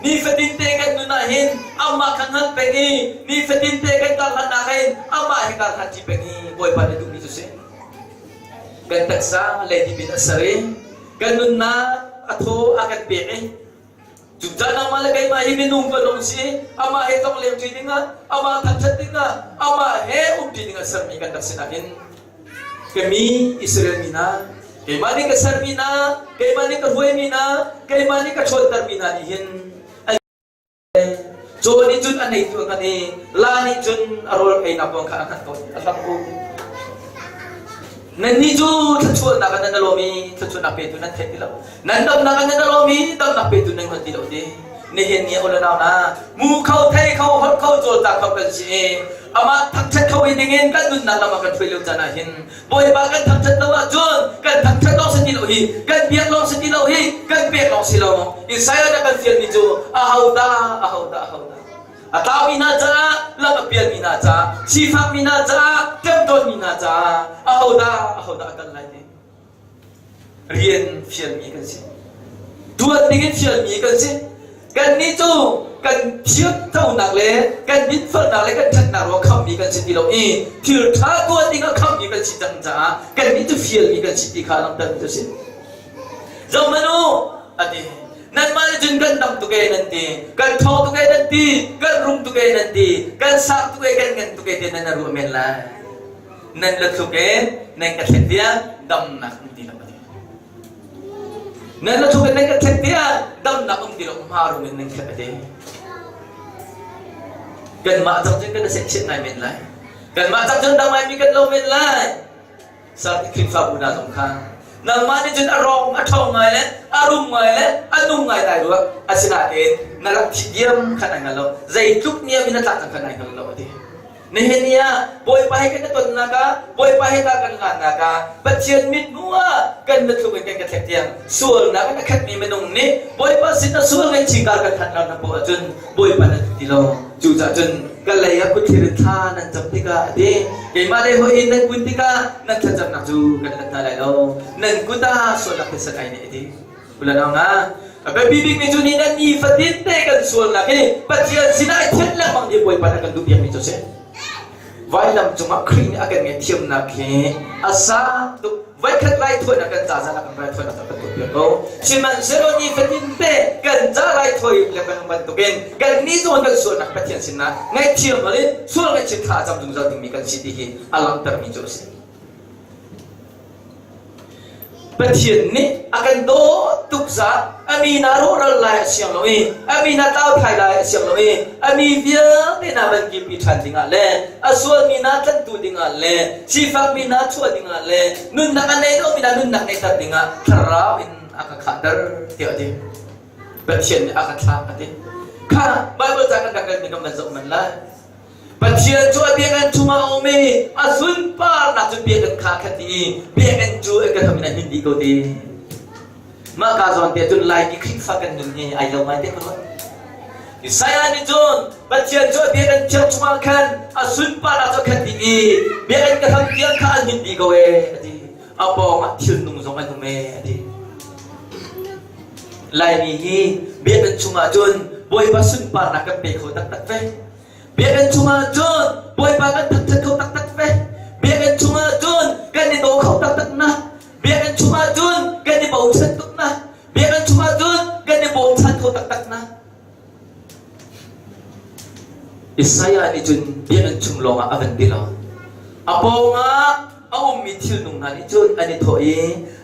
Nifatin te kan nun ah hin amah kha hngalh peng i nifatin te kan karhlannak hin amah he karhlan ṭi peng hi Bawipa nih duhmi cu si. Kan taksa leidip in a ser i kan nunnak a thaw a kan pek i Cucaah nangmah le keimah hi minung kan um si, amah he tong leng ṭi dingah, amah thangṭhat dingah, amah he umṭi dingah sermi kan rak si nain ka mi Israel mi hna, keimah nih ka sermi hna, keimah nih ka hruaimi hna, keimah nih ka ṭhawntermi hna nih hin Caw nih cun a neitu a hngalh i la nih cun a rawl einak kong kha a hngalh ko a hlam ko. Nannih cu thluachuahnak ah nan lawm i thluachuahnak petu nan thei ti lo. Nan damnak ah nan lawm i damnak petu nan hngal ti lo ti. Nihin ni ul nau na mu kho thei kho holh kho cawlcang kho kan si i amah thangṭhat kho i dingin kan nunnak lam ah kan hruai lio caan ah hin Bawipa kan thangṭhat lo ahcun kan thangṭhat lawng si ti lo hi, kan biak lawng si ti lo hi, kan pek lawng si lo. Isaiah nih a kan fialmi cu ahodah, ahodah, ahodah. A tlaumi hna caah, lam a pialmi hna caah, sifakmi hna caah, ṭemṭawnmi hna caah, ahodah, ahodah a kal lai ti. Rian fialmi kan si. Ṭuan dingin fialmi kan si. Kannih cu kan thiamconak le kan dinfelnak le kan ṭhatnak ruang khamhmi kan si ti lo i thil ṭha tuah dingah khamhmi kan si cang caah kannih cu fialmi kan si ti kha langhter cu a si. Zohhmanh u, a ti. Nanmah nih cun kan dam tuk ee nan ti, kan ṭhawng tuk ee nan ti, kan rum tuk ee nan ti, kan sang tuk ee, kan ngan tuk ee ti nan ruah men lai. Nan la thluk ee, nan ka thlet tiah damnak um ti lo a ti. Nan la thuk in nan ka thlet tiah damnak um ti lo hma rum in nan khat a ti. Kanmah cang cun kan i seihchiat ngai men lai. Kanmah cang cun dam ngaimi kan lo men lai. Sarti Khrihfabu hna zong kha nangmah nih cun a rawng a ṭhawng ngai le a rum ngai le a nung ngai lai rua. Asinain na rak thih diam khan ai hngal lo. Zeitluk niam in na tlak cang khan ai hngal lo a ti. Nihin ni ah Bawipa he kan i tonnak ah, Bawipa he ta kan lannak ah, Pathian mithmuh ah kan mithluk in kan ka thlek tiang sualnak in a khatmi minung nih Bawipa sin a sual ngaihchih kar kan thanh lo na poh ahcun Bawipa na ti lo. Cucaah cun ka lei ah kut thlir in thla nan cam tikah a ti. Keimah lei hoih in nan kun tikah nan thlacamnak cu kan let hna lai lo. Nan kut ah sualnak thisen ai nih a ti. Ulanau hna, a biapi bikmi cu ni nan nifatin te kan sualnak hi Pathian sinah i thianh lengmang hi Bawipa nih a kan duhpiakmi cu a si. Vailam cungah Khrih nih a kan ngaihthiamnak hi a sang tuk. Voikhat raithawinak kan ca zan ah kan raithawinak a kan tuahpiak ko. Sihmanhsehlaw nifatin te kan ca raithawi lengmang bantukin kan nih zong kan sualnak Pathian sinah ngaihthiam hal in sual ngaihchih thla a cam zungzal dingmi kan si ti hi a langhtermi cu a si. Pathian nih a kan dawt tuk zat a mi hna rawhral lai a siang lo i a mi hna tlau thai lai a siang lo i a mi vialte hna van kirpi ṭhan dingah le a sualmi hna tlanhtu dingah le sifakmi hna chuah dingah le nunnak a nei lomi hna nunnak ngeihter dingah thlarau in a ka khahter tiah a ti. Pathian nih a ka thlah a ti. Kha Baibal ca kan rak relmi kan van zoh man lai. Pathian cu a biakinn chungah a um i a sunparnak cu biakinn kha a khat dih i biakinn cu a ka in a hnin dih ko ti. Mah ka zawn te cun Laimi Khrihfa kan nun hi ai lo ngai te ko. Isaiah nih cun Pathian cu a biakinn thiang chungah khan a sunparnak cu a khat dih i biakinn ka hram tiang kha a hnin dih ko ee a ti. A pawng ah thil nung zong an um ee a ti. Laimi hi biakinn chungah cun Bawipa sunparnak kan pe kho taktak ve. Biakinn chungah cun Bawipa kan thangṭhat kho taktak ve. Biakinn chungah cun kan i daw kho taktak na. Biakinn chungah cun kan i bochan tuk na. Biakinn chungah cun kan i bawmchan kho taktak na. Isaiah nih cun biakinn chung lawngah a van ti lo. A pawngah a ummi thilnung hna nih cun an i thawh i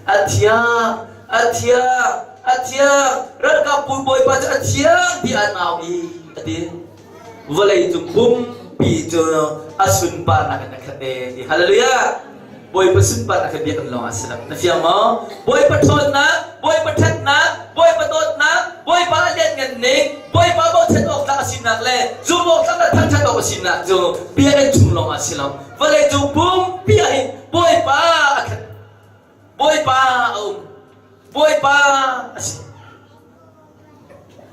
a thiang, a thiang, a thiang, ralkapbu Bawipa cu a thiang tiah an au i a ti. Vawlei cung pumpi cu a sunparnak in a khat e ti. Hallelujah! Bawipa sunparnak hi biakinn lawng ah si lo. Na fiang maw? Bawipa ṭhawnnak, Bawipa ṭhatnak, Bawipa dawtnak, Bawipa a lianngan ning, Bawipa bochan awk tlak a sinak le zumh awk tlak le thangṭhat awk a sinak cu biakinn chung lawng ah si lo. Vawlei cung pumpi ah hin Bawipa a khat. Bawipa a um. Bawipa a si.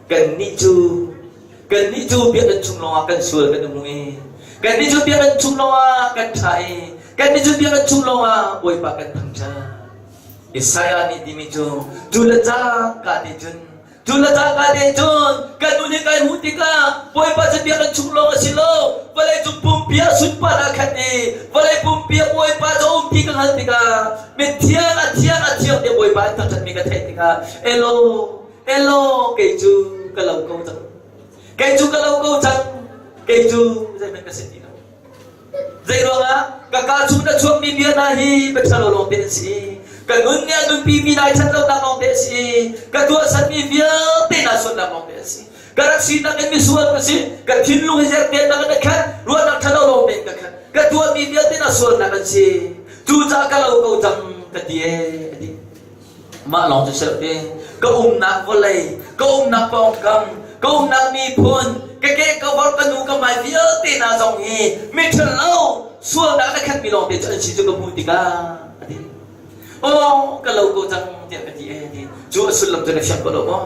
Kannih cu kannih cu biakinn chung lawngah kan sual kan um i kannih cu biakinn chung lawngah kan ṭha i kannih cu biakinn chung lawngah Bawipa kan thangṭhat. Isaiah nih timi cu cu le cangka te cun cu le cangka te cun kan nun hi kai hmuh tikah Bawipa cu biakinn chung lawng a si lo vawlei cung pumpi ah sunparnak a khat i vawlei pumpi ah Bawipa cu a um ti ka hngalh tikah mithiang a thiang a thiang tiah Bawipa an thangṭhatmi ka theih tikah elaw elaw kei cu. ka lo ko cang. Kei cu ka lo ko cang. Kei cu zeihmanh ka si ti lo. Zei ruangah ka kaa chung na chuakmi bia hna hi biaṭhalo lawngte an si. Ka nun nih a nunpimi nai ṭhat lonak lawngte a si. Ka tuahsermi vialte naa sualnak lawngte an si. Ka rak sinak in misual ka si. Ka thinlung hi zertiannak in a khat, ruahnak ṭhalo lawngte in ka khat. Ka tuahmi vialte na sualnak an si. Cucaah ka lo ko cang ka ti ee, a ti. Mah lawng cu si lo ti. Ka umnak vawlei, ka umnak pawngkam, ka umnak miphun, ka ke ka vor ka nu ka mai vialte hna zong hi miṭhalo sualnak na khatmi lawngte cu an si cu ka hmuh tikah a ti. Aw ka lo ko cang tiah ka ti ee ti. Cu a sullam cu na fiang ko lo maw?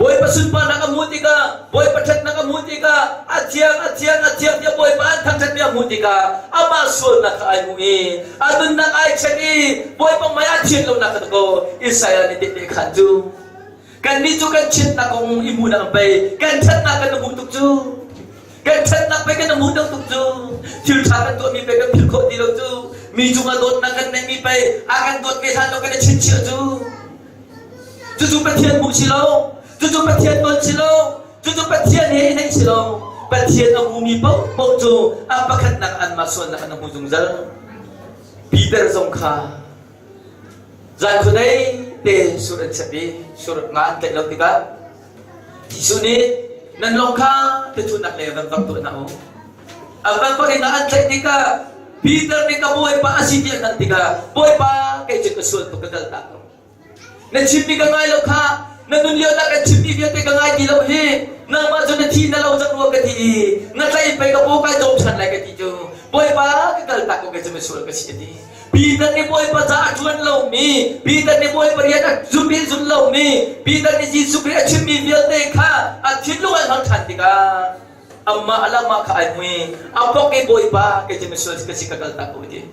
Bawipa sunparnak a hmuh tikah, Bawipa ṭhatnak a hmuh tikah, a thiang, a thiang, a thiang tiah Bawipa an thangṭhatmi a hmuh tikah amah sualnak kha ai hmuh i a nunnak ai check i Bawipa hmai ah thian lonak kha ko Isaiah nih tehte khan cu kannih cu kan chiatnak kong i hmuhnak pei kan ṭhatnak kan hmuh tuk cu kan ṭhatnak pei kan hmuh deuh tuk cu thil ṭha kan tuahmi pei kan philh khawh ti lo cu mi cungah dawtnak kan neihmi pei a kan dawt ve hlan lo kan i chinchiah cu Cucu Pathian hmuh si lo. Cucu Pathian ton si lo. Cucu Pathian he i neih si lo. Pathian a hmumi paohpaoh cu a pakhatnak anmah sualnak an hmu zungzal. Peter zong kha zan khuadei te sur an chep i sur nga an tlaih lo tikah Jesuh nih nan lawng kha tichunak le van vak tuah hna u. A van vak in an tlaih tikah Peter nih ka Bawipa a si tiah an tikah Bawipa kei cu ka sual tuk ka kal tak lo. Na chimmi ka ngai lo kha na nun lio na kan chimmi vialte ka ngai ti lo hi nangmah cu na thi na lo cang rua ka ti i na tlai pei ka paw kai cawm ṭhan lai ka ti cu Bawipa ka kal tak ko kei cu misual ka si a ti. Peter nih Bawipa ca a ṭuan lomi Peter nih Bawipa rian a zum i zul lomi Peter nih Jesuh Khrih a chimmi vialte kha a thinlung an hon ṭhan tikah amah alamah kha ai mui a pok i Bawipa kei cu misual ka si ka kal tak ko a ti.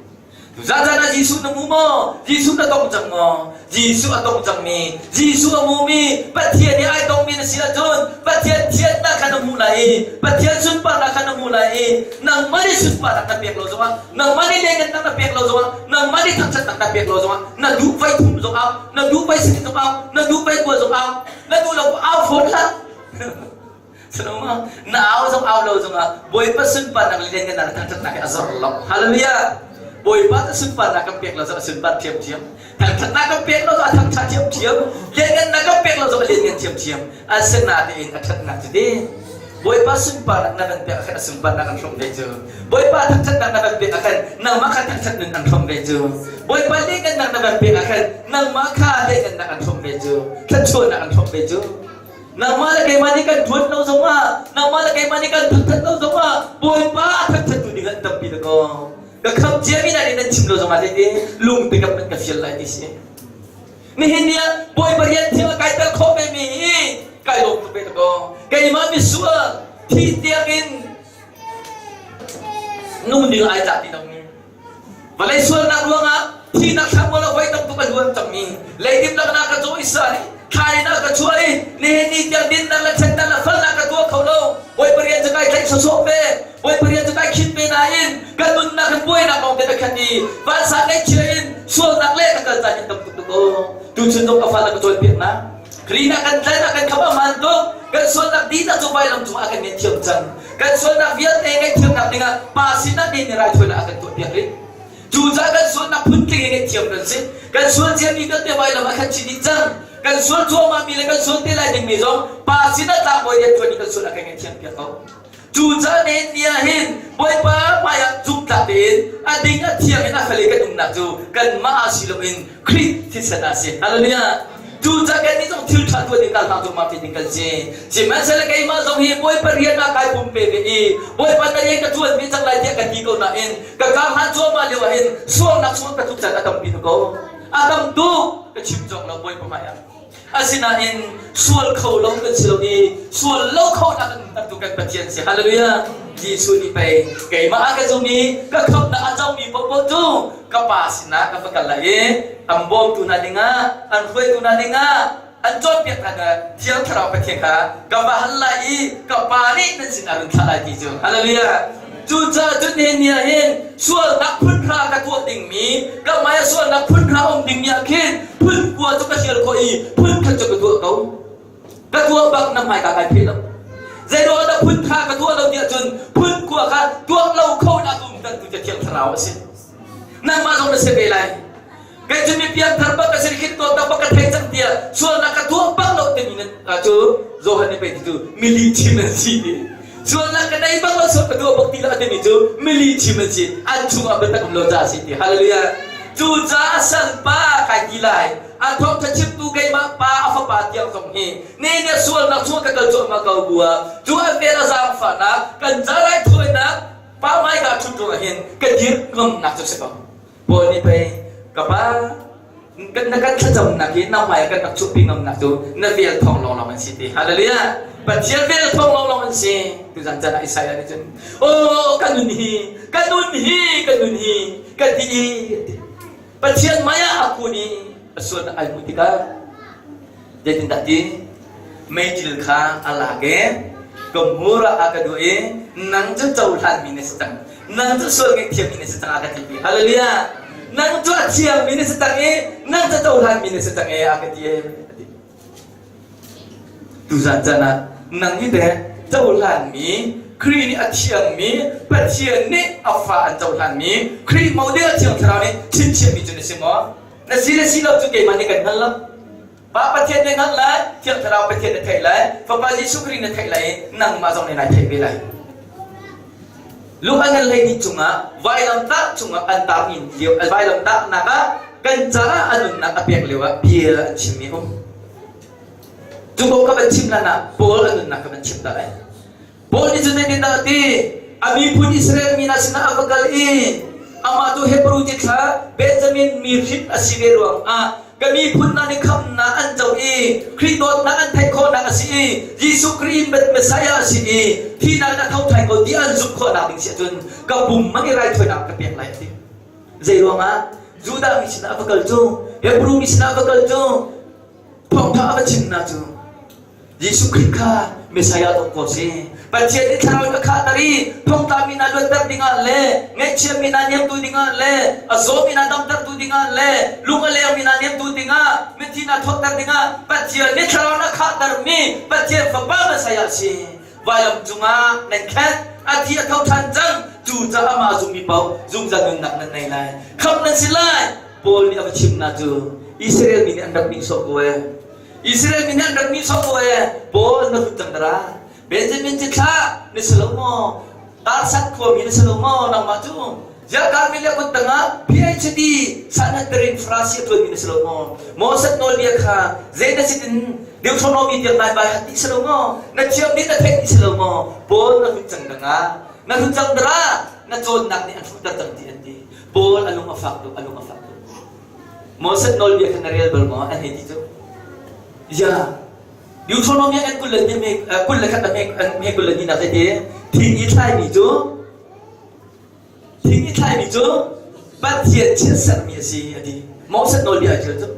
Tuzaan ah Jesuh na hmu maw? Jesuh na tong cang maw? Jesuh a tong cangmi, Jesuh a hmumi, Pathian i ai tongmi na si ahcun Pathian thiannak kha na hmuh lai i Pathian sunparnak kha na hmuh lai i nangmah nih sunparnak na pek lo zongah nangmah nih lengennak na pek lo zongah nangmah nih thangṭhatnak na pek lo zongah na duh vai thum zongah na duh vai sik zongah na duh vai kua zongah na duh lo au fawn hlah Sanoma na au zong au lo zongah Bawipa sunparnak le lianngannak le thangṭhatnak hi a zor lo. Hallelujah! Bawipa cu sunparnak kan pek lo zong a sunpar ṭhiamṭhiam. Thangṭhatnak kan pek lo zong a thangṭhat ṭhiamṭhiam. Lianngannak kan pek lo zong a lianngan ṭhiamṭhiam. Asinain a ṭhatnak cu ti Bawipa sunparnak na kan pek ah khan a sunparnak an hrawm ve cu. Bawipa thangṭhatnak na kan pek ah khan nangmah kha thangṭhat nun an hrawm ve cu. Bawipa lianngannak na kan pek ah khan nangmah kha lianngannak an hrawm ve cu. Thluachuahnak an hrawm ve cu. Nangmah le keimah nih kan ṭuan lo zongah, nangmah le keimah nih kan thangṭhat lo zongah, Bawipa a thangṭhattu ding an tampi da kaw. Ka khamh ciami hna nih nan chim lo zongah zeitin lungte ka hmanh ka fial lai ti si. Nihin ni ah Bawipa rian thiang a kai tel khawh ve mi hi kai lawm tuk ve da kaw. Keimah misual thi tiang in nu ding ai tlak ti lomi Vawlei sualnak ruangah thihnak thlanmual ah voi tam tuk a luan cangmi leidip laknak ka caw i sa i thlai na ka chuah i nihin ni tiang dinnak le ṭhennak le falnak ka tuah kho lo. Bawipa rian cu kai tlaih sawsawh ve. Bawipa rian cu kai khinh ve nain kan nunnak in buainak lawng te ka khat i vansang ngaihchia in sualnak le ka kal caan in tam tuk tuk aw. Tuchun zong ka fale ka cawnpiaknak Khrih ah kan tlaih ah kan khamh a hmaan tuk. Kan sualnak dihlak cu vailam cungah a kan ngaihthiam cang. Kan sualnak vialte ngaihthiamnak dingah Pa sinah ni nih raithawinak a kan tuahpiak rih. Cucaah kan sualnak phuntling in ngaihthiam kan si. Kan sual ciami vialte vailam ah khan chi dih cang. Kan sual cuahmahmi le kan sual te lai dingmi zong Pa sinah tlangbawi rianṭuan in kan sual a kan ngaihthiampiak ko. Cucaah nihin ni ah hin Bawipa hmaiah zumhtlak tein a ding a thiang in a fel i kan umnak cu kanmah ah si loin Khrih thisen ah a si. Hallelujah! Cucaah kannih zong thil ṭha tuah ding kal hna zong te ding kan si. Sihmanhsehlaw keimah zong hi Bawipa rian ah kai pumpe ve i Bawipa na rian ka ṭuan ve cang lai tiah ka ti ko nain ka kar hlan cuahmah lio ah hin sualnak chungah ka tluk caan a tampi tuk ko. A tam tuk ka chim cawk lo Bawipa hmaiah. Asinain sual kho lo kan si lo i sual lo kho nak kan tu kan Pathian si. Hallelujah. Jesuh nih pei keimah a ka zum i ka khamhnak a comi paohpaoh cu ka Pa sinah ka va kal lai i an bawmtu hna dingah an hruaitu hna dingah an cawnpiak hna kha Thiang Thlarau Pathian kha ka va hal lai i ka Pa nih nan sinah run thlah lai ti cu. Hallelujah. Cucaah cun nihin ni ah hin sualnak phun hra ka tuah dingmi, ka hmai ah sualnak phun hra um dingmi ah khin phun kua cu ka hrial khawh i phun khat cu ka tuah ko. Ka tuah bak na hmai ka kai pheh lo. Zeiruang dah phun kha ka tuah lo tiah cun phun khua kha tuah lo kho na um tu cu Thiang Thlarau a si. Nangmah zong na si ve lai. Kei cu mi piangthar bak ka si khin tuah tak bak ka thei cang tiah sualnak ka tuah bak lo timi na cu Johan nih pei ti cu mili chim an si ti. Sualnak ka nei bak lo sual ka tuah bak ti lo timi cu mili chim an si. An chungah biatak um lo ca a si ti. Hallelujah. Cucaah salpa kai ti lai. A thawngṭha chimtu keimah pa a fapa tiang zong hi ne ne sualnak chung ka kal cuahmah ko bu ah cu an vel a zaangfahnak kan ca raithawinak pa hmaika ṭhut ruangah hin ka dir ngamnak cu si ko. Paul nih pei ka pa na kan thlacamnak hi na hmai kan rak chuhpi ngamnak cu na vel thawng lawnglawng an si ti. Hallelujah! Pathian vel thawng lawnglawng an si. Tuzan caan ah Isaiah nih cun, Oh, ka nun hi, ka nun hi, ka nun hi, ka ti i, Pathian hmai ah a kun i a sualnak ai hmuh tikah zeitindah ti meiṭil kha a lak i ka hmur ah a ka duah i nang cu cohlanmi na si cang nang cu sual ngaihthiammi na si cang a ka ti hallelujah nang cu a thiangmi na si cang i nang cu cohlanmi na si cang e a ka ti e Tuzan caan ah nang hi teh cohlanmi Khrih nih a thiangmi Pathian nih a fa an cohlanmi Khrih model Thiang Thlarau nih chimchiahmi cu na si maw? Na si le si lo cu keimah nih kan hngal lo. Pa Pathian nih hngalh lai, Thiang Thlarau Pathian na theih lai, Fapa Jesuh Khrih na theih lai i nangmah zong nih nai theih ve lai. Lung a ngan hleihnih cungah vailamtah cungah an tarmi lio vailamtahnak ah kan caah a nunnak a pek lio ah bia an chimmi a um. Cu kong ka van chim hlan ah Paul a nunnak ka van chim ta lai. Paul nih cun zeitindah a ti? A miphun Israel mi hna sinah a va kal i amah cu Hebrew cithlah Benjamin mi hrin a si ve ruangah ka miphun hna nih khamnak an co i Khrih dawtnak an theih khawhnak a si i Jesuh Khrih Messiah a si i thihnak in a tho ṭhai ko ti an zumh khawhnak ding si ahcun ka pum man i raithawinak ka pek lai a ti. Zei ruangah Judah mi sinah a va kal cu Hebrew mi sinah a va kal cu thawngṭha a va chimnak cu Jesuh Khrih kha Messiah dawh ko si. Pathian nih thlarau in a khahter i thongtlami hna luatter dingah le ngaihchiami hna niamtu dingah le a zawmi hna damtertu dingah le lung a lengmi hna niamtu dingah mithi hna thawtter dingah Pathian nih thlarau in a khahtermi Pathian Fapa Messiah a si. Vailam cungah nan khenh, a thi a tho ṭhan cang. Cucaah amah a zummi paoh zungzal nunnak nan nei lai. Khamh nan si lai. Paul nih a va chimnak cu Israel mi nih an rak nihsawh ko ee. Israel mi nih an rak nihsawh ko ee. Paul na hlut cang dara. Benjamin cithlah na si lo maw? Tarsan khuami na si lo maw nangmah cu? Ziah Karmel kut tangah PhD Sanhedrin Farasi a ṭuanmi na si lo maw? Moses nawlbia kha zei na si tin Deuteronomy tiang nai bai hat ti si lo maw? Na thiam dih na theih ti si lo maw? Paul na hlut cang dangah na hlut cang dara na cawnnak nih an hruhter cang ti an ti. Paul a lung a fak tuk, a lung a fak tuk. Moses nawlbia kha na rel bal maw? An hei ti cu. Ya, Deuteronomy an 21 me 21 nak ti thing i thlaimi cu thing i thlaimi cu Pathian chiatsermi a si a ti. Moses nawlbia a ṭial cu.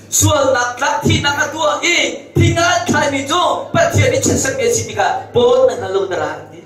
Sualnak tlak thihnak a tuah i thing ah an thlaimi cu Pathian i chiatsermi a si tikah Paul na hngal lo dara an ti.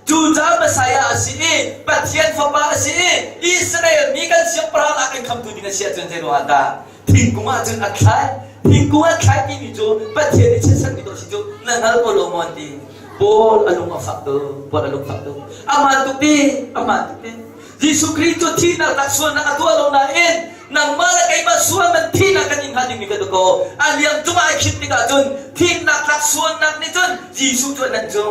Cucaah Messiah a si i Pathian Fapa a si i Israel mi kan siangpahrang ah kan khamtu ding a si ahcun zei ruangah dah thingkung ah cun a thlai thingkung ah thlai timi cu Pathian nih chiatsermi dawh si cu na hngal ko lo maw an ti Paul a lung a fak tuk Paul a lung fak tuk aman tuk ti aman tuk ti Jesuh Khrih cu thihnak tak sualnak a tuah lo nain nangmah le keimah sual man thihnak kan in hnga dingmi ka ko a liang cungah ai khit tikah cun thihnak tak sualnak nih cun Jesuh cu a nan cu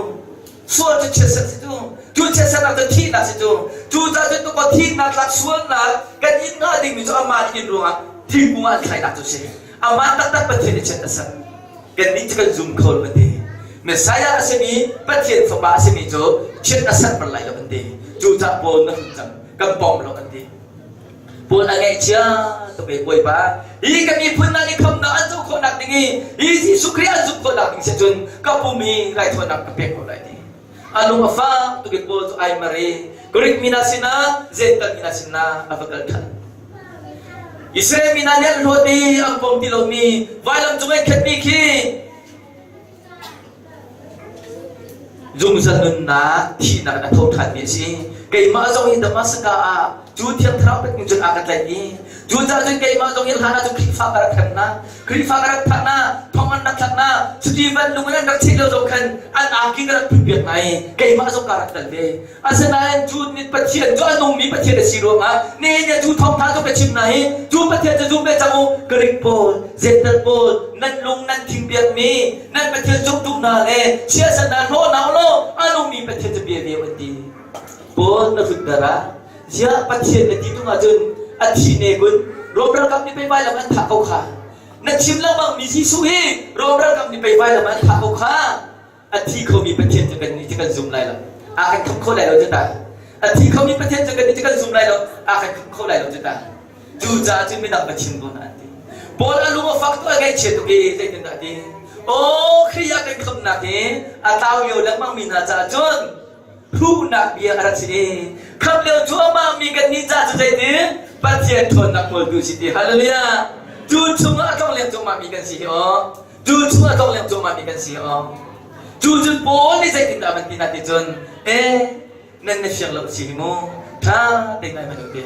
Sual cu chiatserh si cu. Cu chiatserhnak cu thihnak si cu. Cucaah cun tukaw thihnak tlak sualnak kan in hnga dingmi cu amah nih in ruangah thingkung ah an thlainak cu si. Amah taktak Pathian nih chiat a serh. Kannih cu kan zum kho lo an ti. Messiah a simi Pathian fapa a simi cu chiat a serh bal lai lo an ti. Cucaah Paul na hun cang kan pom lo an ti. Paul a ngaihchia tuk i Bawipa hi ka miphun hna nih khamnak an co khawhnak ding i hi Jesuh Khrih an zumh khawhnak ding si cun ka pum hi raithawinak ka pek ko lai ti. A lung a fak tuk i Paul cu ai mar i Greek mi hna sinah Jentail mi hna sinah a va kal ṭhan. Israel mi hna nih an hlawt i an pom ti lomi vailam cung i khenhmi khi Zungzal nunnak thihnak in a tho ṭhanmi a si. Keimah zong hi Damascus ah. Cu Thiang Thlarau pek ning cun a ka tlaih i cucaah cun keimah zong hi hlan ah cun Khrihfa ka rak hrem hna, Khrihfa ka rak thah hna, thong an rak thlak hna, cuti van lung in an rak cheh lio zong khan an angki ka rak phutpiak hna i keimah zong kaa rak tel ve. Asinain cu Pathian cu a nungmi Pathian a si ruangah nihin ah cu thawngtha cu ka chim hna i cu Pathian cu zum ve cang u, Greek pawl, Jentail pawl, nan lung nan thingpiakmi nan Pathian zumtu hna le chiahsan hna hlaw hna u law a nungmi Pathian cu bia ve u an ti. Paul na hrut ah ziah Pathian na ti tung ahcun a thi ne kun Rom ralkap nih pei vailam an thah ko kha na chim lengmang mi Jesuh hi Rom ralkap nih pei vailam an thah ko kha a thi khomi Pathian cu kan nih cu kan zum lai lo a kan khamh kho lai lo cu ta a thi khomi Pathian cu kan nih cu kan zum lai lo a kan khamh kho lai lo cu ta cucaah cun midang va chim ko hna an ti Paul a lung a fak tuk a ngaihchia tuk i zeitindah ti aw Khrih ah kan khamhnak hi a tlau lio lengmang mi hna caah cun Hruhnak bia a rak si i khamh lio cuahmah mi kannih ca cu zeitin Pathian ṭhawnnak hmualtu si ti hallelujah cu chungah a tlongleng cuahmah mi kan si hi aw cu chungah a tlongleng cuahmah mi kan si hi aw cu cun Paul nih zeitindah a van ti hna ti cun e nan na fiang lo si hi mu ṭha te ngai hmanh u ti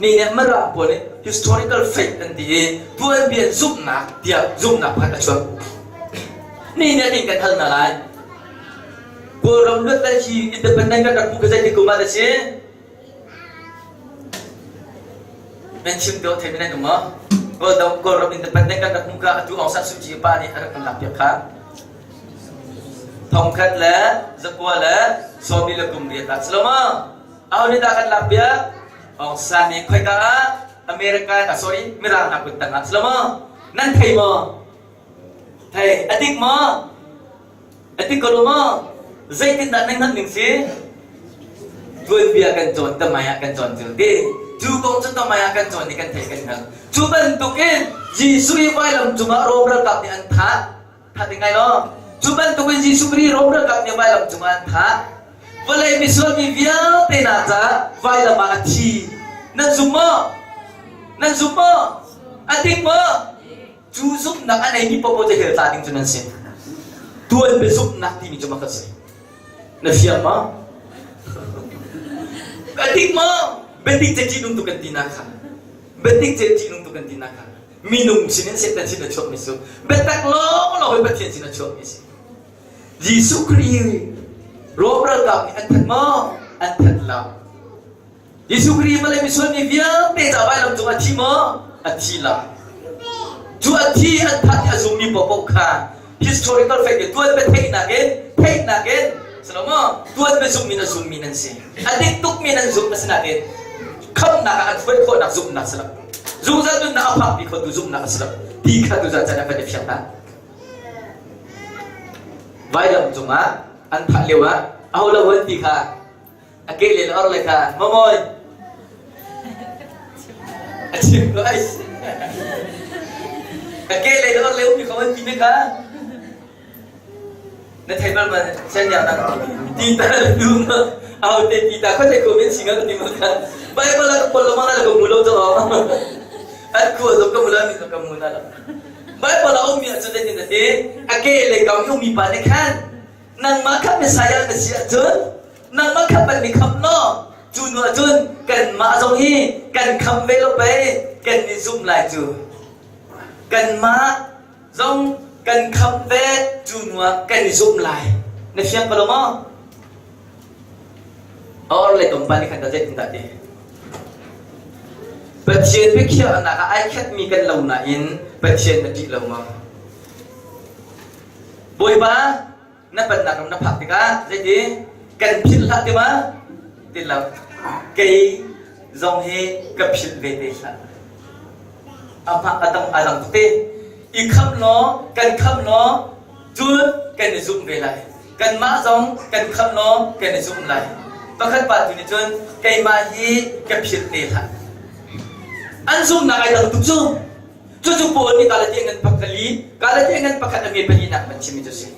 Ni nih Mirang pawl nih historical faith an ti i tuanbia zumhnak tiah zumhnak pakhat a chuak. Ni nih tin kan hal hna lai. Kawlram luat le hi independent kan rak hmuh ka zeitik kum ah dah si? Nan chim deuh thei nan um maw? Kawlram Kawlram independent kan rak hmuh ka atu Aung San Suu Kyi pa nih a rak kan lak piak kha. Thongkhat le zakua le sawmi le kum riat ah si lo maw? Aho nih dah kan lak piak? Aung San nih khoika ah America ah sorry Mirang hna kut tang ah si lo maw? Nan thei maw? Thei a dik maw? A dik ko lo maw? Zeitindah nan hngalh ning si? Tuanbia kan cawn tamai ah kan cawn cu ti. Cu kong cu tamai ah kan cawn i kan thei kan hngalh. Cu bantukin Jesuh i vailam cungah Rom ralkap nih an thah. That ngai lo. Cu bantukin Jesuh Khrih Rom ralkap nih vailam cungah an thah. Vawlei misual mi vialte hna caah vailam ah a thi. Nan zum maw? Nan zum maw? A dik maw? Cu zumhnak a neimi popo cu hell tla ding cu nan si. Tuan biazumhnak timi cu makhat si. Na fiang maw? A dik maw? Biadik ce ṭihnung tuk kan ti nak kha. Biadik ce ṭihnung tuk kan ti nak kha. Minung sinin Satan sin a chuakmi cu biatak lawnglawng hi Pathian sin a chuakmi a si. Jesuh Khrih Rom ralkap nih an that maw? An that lo. Jesuh Khrih vawlei misual mi vialte ca vailam cung a thi maw? A thi lo. Cu a thi an that i a zummi paohpaoh kha historical fact in tuan biatheihnak in theihnak in si lo maw tuan biazumh in a zummi nan si a dik tukmi nan zumh a si nain khamnak ah an hruai khawhnak zumhnak si lo zungzal nunnak a phakpi khotu zumhnak a si lo ti kha tuzan caan ah kan i fiang hna vailam cungah an thah lio ah aho lo an ti kha a ke le or le kha mamawi a chim ko ai a ke le or le umi kho an ti me kha na thei bal ma sen ya na ti ta lu ma au te ti ta kho te ko men singa ti ma kha bible la pol ma na ko mu lo to at ku zo ka mu la ni ka mu na la bible a um mi a chu te tin te a ke le kam umi pa ne khan nangmah kha Messiah na si ahcun nangmah kha pan nih khamh law cu hnu ahcun kanmah zong hi kan kham ve lo pei kan i zumh lai cu kanmah zong kan kham ve cu hnu ah kan i zumh lai na fiang ko lo maw or le tumpa nih khan dah zeitindah ti Pathian biakhiahnak ah ai khatmi kan lo nain Pathian na ṭih lo maw Bawipa na pennak ram na phak tikah zeiti kan philh hlah ti ma ti lo kei zong hi ka philh ve te hlah amah adang adang te i khamh law kan khamh law cun kan i zumh ve lai kanmah zong kan khamh law kan i zumh lai pakhat pa tu nih cun keimah hi ka philh te hlah an zumhnak ai dang tuk cu Cucu Paul nih Galatia ngan pakhat Galatia ngan pakhat a nge pahnihnak man chimmi cu a si.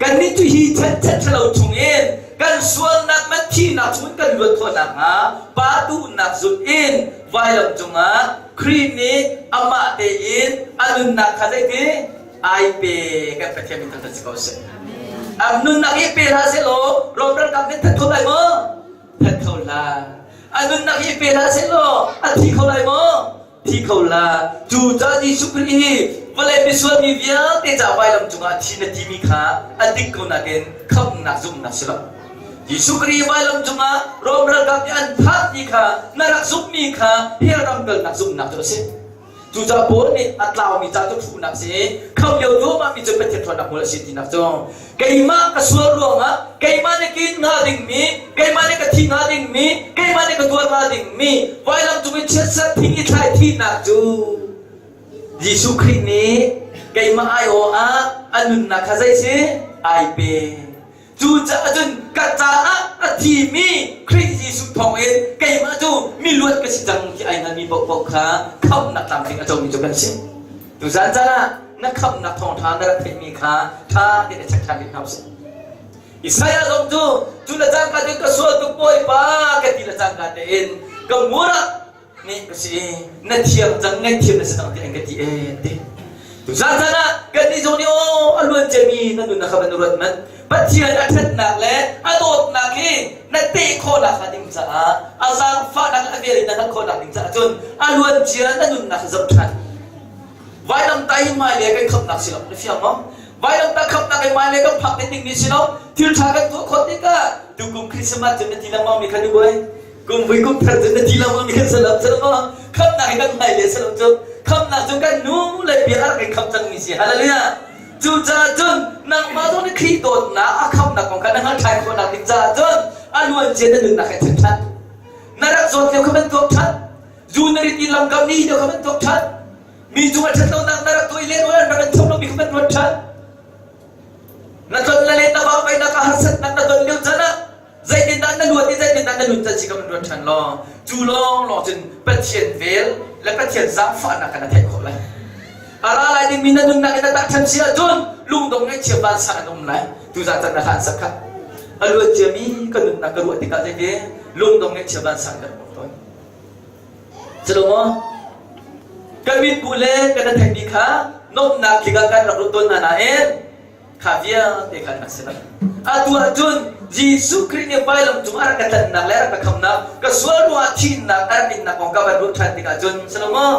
Kannih cu hi chan chan ṭhalo chungin kan sualnak man thihnak chungin kan luat khawh nakhnga pa duhnak zulh in vailam cungah Khrih nih amah tein a nunnak kha zeiti ai pe kan Pathian min thangṭhat si ko seh. A nunnak hi pe hlah sehlaw Rom ralkap nih that kho lai maw? That kho hlah. hlah. A nunnak hi pe hlah sehlaw a thi kho lai maw? Thi kho la. Cucaah Jesuh Khrih hi vawlei misual mi vialte ca vailam cungah thi na timi kha a dik ko nakin khamhnak zumhnak si lo. Jesuh Khrih vailam cungah Rom ralkap nih an thah ti kha na rak zumhmi kha hell ram kalnak zumhnak cu a si. Cucaah Paul nih a tlaumi ca cu thuhnak si i khamh lio duahmahmi cu Pathian ṭhawnnak hmual a si tinak cu keimah ka sual ruangah keimah nih ka in hnga dingmi keimah nih ka thi hnga dingmi keimah nih ka tuar hnga dingmi vailam cung i chiatserh thing i thlai thihnak cu Jesuh Khrih nih keimah aiawh ah a nunnak kha zei si ai pe. Cucaah cun ka caah a thimi Khrih Jesuh thawngin keimah cu miluat ka si cang ti ai hngalmi paohpaoh kha khamhnak tlamtling a comi cu kan si. Tuzan caan ah na khamhnak thawngṭha na rak theihmi kha ṭha tein i check ṭhan rih hna usih. Isaiah zong cu cu le cangka tein ka sual tuk Bawipa ka ti le cangka tein ka ngur ah nih ka si na thiam cang ngaihthiam na si cang ti an ka ti ee ti tuzan caan ah kannih zong nih aw a luan ciami na nunnak kha van ruat manh Pathian a ṭhatnak le a dawtnak hi na teh khawhnak hnga ding caah a zaangfahnak le a vel in na hngalh khawhnak ding caah cun a luan cia na nunnak hi zoh ṭhan vailamtah hi hmailei kan khamnak si lo na fiang maw vailamtah khamnak hi hmailei kan phak ding dingmi si lo thil ṭha kan tuah khawh tikah tukum Christmas cu na ti lengmang mi kha ni buai kum vui kum thar cu na ti lo mi kan salam salam ma khamnak hi kan hmai le salam cu khamnak cu kan nu le bia a rak in kham cang mi si hallelujah cu caah cun nangmah zong nih Khrih dawtnak a khamnak kong kha na hngal ṭhai khawhnak ding caah cun a luan cia na nunnak he ṭhen ṭhan na rak zawt lio kha bantuk ṭhan zu na rit i lamkam ni lio kha bantuk ṭhan mi cung a ṭhat lonak na rak tuah i len an rak in chom lomi kha ban ruat ṭhan na ton le len na vangvainak a harsatnak na ton lio caan ah Zeitindah na luat i zeitindah na nun can si ka van ruat ṭhan law cu lawnglawng cun Pathian vel le Pathian zaangfahnak kha na theih khawh lai. A ra lai dingmi na nunnak in na tah ṭhan si ahcun lungdong ngaihchia vansang in um lai. Tuzaan can na hlan sak kha. A luat ciami ka nunnak ka ruah tikah zeiti lungdong ngaihchia vansang kan um tawn. Culo maw? Kan mit bu le kan na theihmi kha nomhnak tlik ah kan rak ruat tawn hna nain kha vialte kha an si lo. Atu ahcun Jesuh Khrih nih vailam cung a rak ka tlanhnak le a rak ka khamnak, ka sual ruangah thihnak a rak innak kong ka van ruah ṭhan tikah cun si lo maw?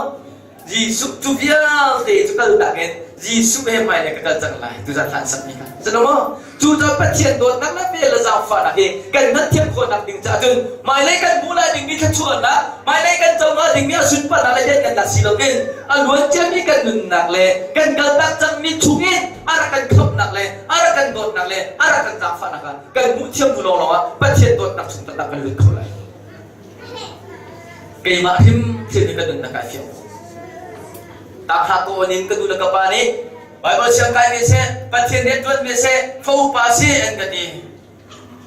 Jesuh cu vialte cu kaltak in Jesuh he hmailei ka kal cang lai tuzan hlan sakmi kha. Si lo maw? Cu cu Pathian dawtnak le vel le zaangfahnak hi kan hngalhthiam khawhnak ding caah cun hmailei kan hmuh lai dingmi thluachuahnak, hmailei kan co hnga dingmi a sunparnak le lianngannak si loin a luan ciami kan nunnak le kan kaltak cangmi chungin a rak kan khamhnak le a rak kan dawtnak le a rak kan zaangfahnak ah kan hmuh thiam hnu lawnglawng ah Pathian dawtnak chung taktak kan lut kho lai. Keimah hrimhrim in ka nunnak ai fiang. Tahra ka on in ka nu le ka pa nih Baibal siang kai ve seh, Pathian rian ṭuan ve seh, fa upa si an ka ti.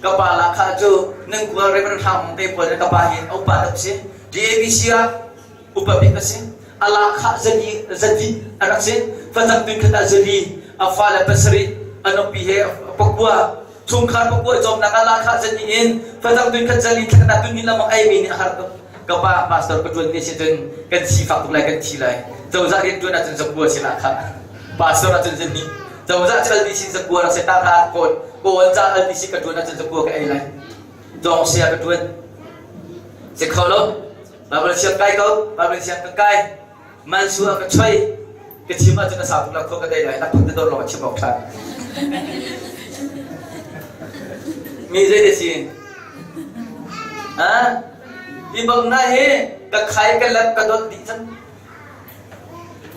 Ka pa lahkhah cu nan kual Reverend Hrang te pawl ka pa hi a upa deuh si. DABC ah upa bik a si. A lahkhah zali zali a rak si. Facang tun khat ah zali, a fale pasarih, a nupi he pakua, chungkhar pakua cawmnak ah lahkhah zali in facang tun khat zali thaknak tun ni lamang ei mi nih a har tuk. Ka pa pastor ka ṭuan ve si cun kan sifak tuk lai kan thi lai. Cozah rian ṭuan ahcun zakua si lahkhah. Pastor ahcun zali. Cozah cu LDC zakua rak si ta kha kawl kawl ca LDC ka ṭuan ahcun zakua ka ei lai. Dawng sia ka ṭuan. Si kho lo. Bible siang kai ko. Bible siang ka kai. Mansu ah ka choi. Ka chim ahcun a sau tuk la khua ka dei lai. Lakphak te dawr lawng a chim awk ṭhan. Mi zei te si? Ha? Hi bang na hi ka khai ka lap ka dot dih cang.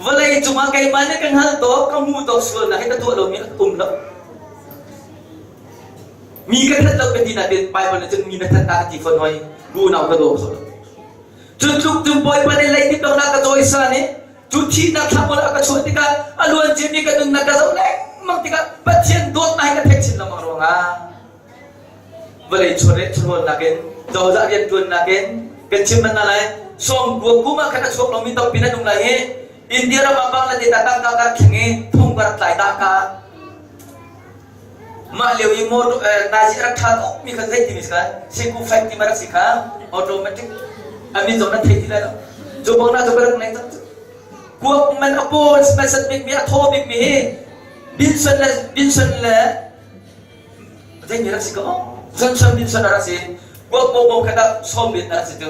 Vawlei cungah keimah nih ka hngal tawk, ka hmu tawk sualnak hi ka tuah lomi a um lo. Mi ka that lo ka ti natin Bible nih cun mi na that ta ka ti fawn hoi. Unau ka daw kho lo. Cu tluk cun Bawipa nih leidip dongnak ka cawisan i cu thihnak thlamol a ka chuah tikah a luan ciami ka nunnak ka zoh lengmang tikah Pathian dawtnak hi ka theih chin lengmang ruangah vawlei chawleh chawhrawlnak in cozah rianṭuannak in kan chim hmanh hna lai sawmkua kum ah khan a chuak lomi tampi nan um lai hi India ram ah Bangladesh ah tangka ka rak thleng i thong ka rak tlai ta ka mah lio i motor nazi a rak ṭha tuk mi kha zei timi si kha seku fight ti ma rak si kha automatic a min zong nan thei ti lai lo cu bang na cu ka rak nei cang kuak man a paw hmasat bik mi a thaw bik mi hi Binson le Binson le Zei rak si ko? Johnson Johnson a rak si. Kuak bawm khat ah sawm riat na si cu.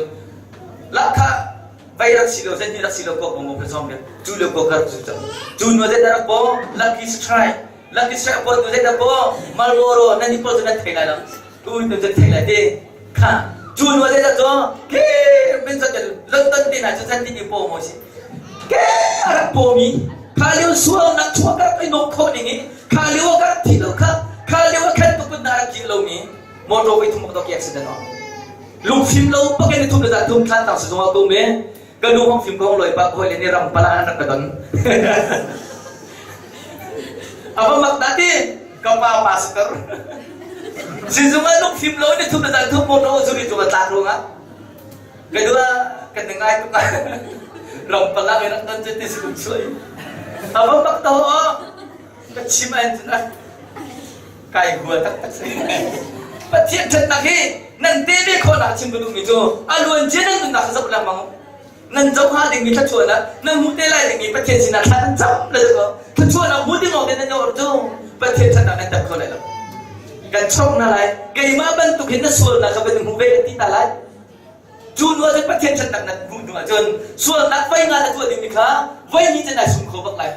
Lahkhah vai rak si lo zeiti rak si lo kuak bawm khat sawm riat. Cu lio kuak ka rak zu cang. Cu nu zei dah rak bawm? Lucky Strike. Lucky Strike a pawl tu zei dah bawm? Marlboro nan i pawl cu nan thei lai lo. Tu nu cu thei lai ti. Kha cu nu zei dah cu? Ke min zat London te hna cu zan ti paw maw si. Ke a rak pawmi kha lio sualnak chuah ka rak i nuamh khawh ning i kha lio ka rak thi lo kha kha lio a khan tuk na rak ki lomi motor voi thum dok accident on lungfim lo pakin thum le za thum thlan tang sizung ah kum e ka nu hong fim ko loi pa hoi le ni ram pala an rak ka don ava mak da ti ka pa pastor sizung ah lungfim lo ni thum le za thum motor zuri tu tlak ruangah ka dua kan ngai tuk ram pala ke rak don che ti sum sui ava mak to ka chim an kai hua taktak si. Pathian ṭhatnak hi nan te ve khawhnak chim ka duhmi cu a luan cia nan nunnak zoh lengmang nan zoh hnga dingmi thluachuahnak nan hmuh te lai dingmi Pathian sinah thla nan cam le cu thluachuahnak hmu ding lawng te nan yor cu Pathian ṭhatnak nan tep kho lai lo. Kan chawk na lai keimah bantuk hin na sualnak kha van hmu ve kan ti ta lai. Cu hnu ahcun Pathian ṭhatnak nan hmuh hnu ahcun sualnak voi nga na tuah dingmi kha voi hnih cun nai sum kho bak lai.